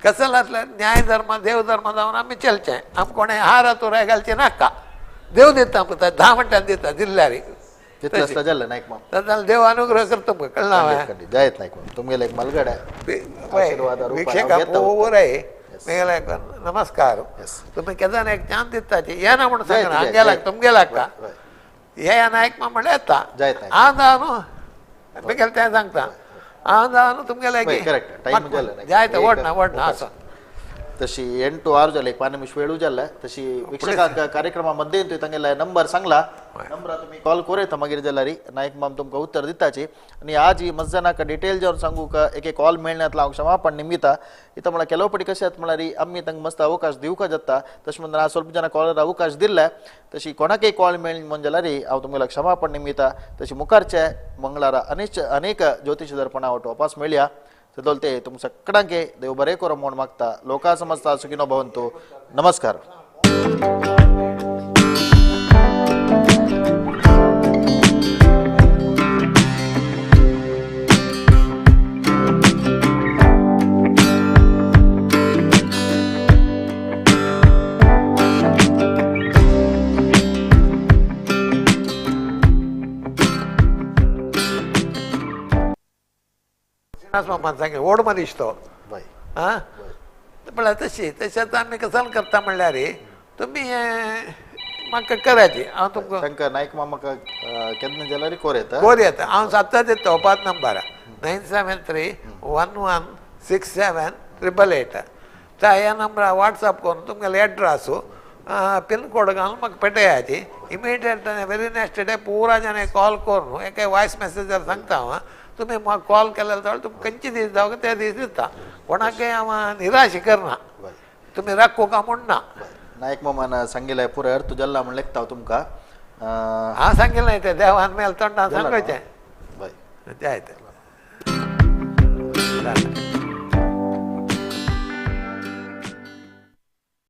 कसो आसल्यार न्याय धर्म देव धर्म जावन आमी चलचें आमकां कोणें हार तुराय घालचें नाका देव दिता आमकां 10 मिनटां दिता दिल्ल्यार तितलें जालें नायक माम जाल्यार देव अनुग्रह करता तुमकां कळना जायत नायक माम तुमगेले एक मलगडे विक्षेका पुराय मेगेले नमस्कार तुमी केन्ना एक चान्स दिताची येना म्हणून सांगना हांगेलाक तुमगेलाक हे नायक माम म्हणल्यार येता हांव जावन न्हू मेगेलें तें सांगता हांव जावन न्हू तुमगेले जायत वडना वडना आसा तशी 8-6 जाले 5 निमिष वेळू जाल्ले तशी वीक्षकांक कार्यक्रमामध्ये तुवें तांगेले नंबर सांगला नंबरा तुमी कॉल कोरेता मागीर जाल्यार नायक माम तुमकां उत्तर दिताची आनी आज ही मज्जनाक डिटेल जावन सांगूक एक एक कॉल मेळण्यातला हांव क्षमापण निमिता इथं म्हळ्यार ಕೆಲವು पटी कशें जाता म्हळ्यार आमी तांकां मस्त अवकाश दिवका जाता तशें म्हणून आज ಸ್ವಲ್ಪ जन कॉलर अवकाश दिल्ले तशी कोणाकय कॉल मेळ म्हण जाल्यार हांव तुमगेल्या क्षमापण निमिता तशी मुखारचे मंगळारा अनेक ज्योतिष दर्पणा वाट वापस मेळया ते तुम सगळ्यांके देव बरे करो म्हूण मागता लोका समजता सुखिनो भवन्तु नमस्कार. माणसांगे ओड मनीस तो आं म्हळ्यार तशी तशेंच आमी कसल करता म्हणल्यार तुमी म्हाका कराची हांव तुमकां तांकां नायक मामाक केन्ना जाल्यार कोर येता कोर येता हांव सात्ता दिता 5 नंबर 973 11 67 888 त्या ह्या नंबरार वॉट्सअप करून तुमगेले एड्रेस पिनकोड घालून म्हाका पेटयाची इमिडिएट वेरी नेक्स्ट डे पुरा जाण कॉल करून एक वॉयस मेसेजार सांगता हांव तुमी म्हाका कॉल केल्यार जाल्यार तुमकां खंयचे दीस जावं ते दीस दिता कोणाकय हांव निराश करना तुमी राखू काय म्हूण ना. नायक मामान सांगिल्लें पुराय अर्थ जाल्ला म्हण लेखता हांव तुमकां हांव सांगिल्लें तें देवान मेल तोंडान सांगचें जायत.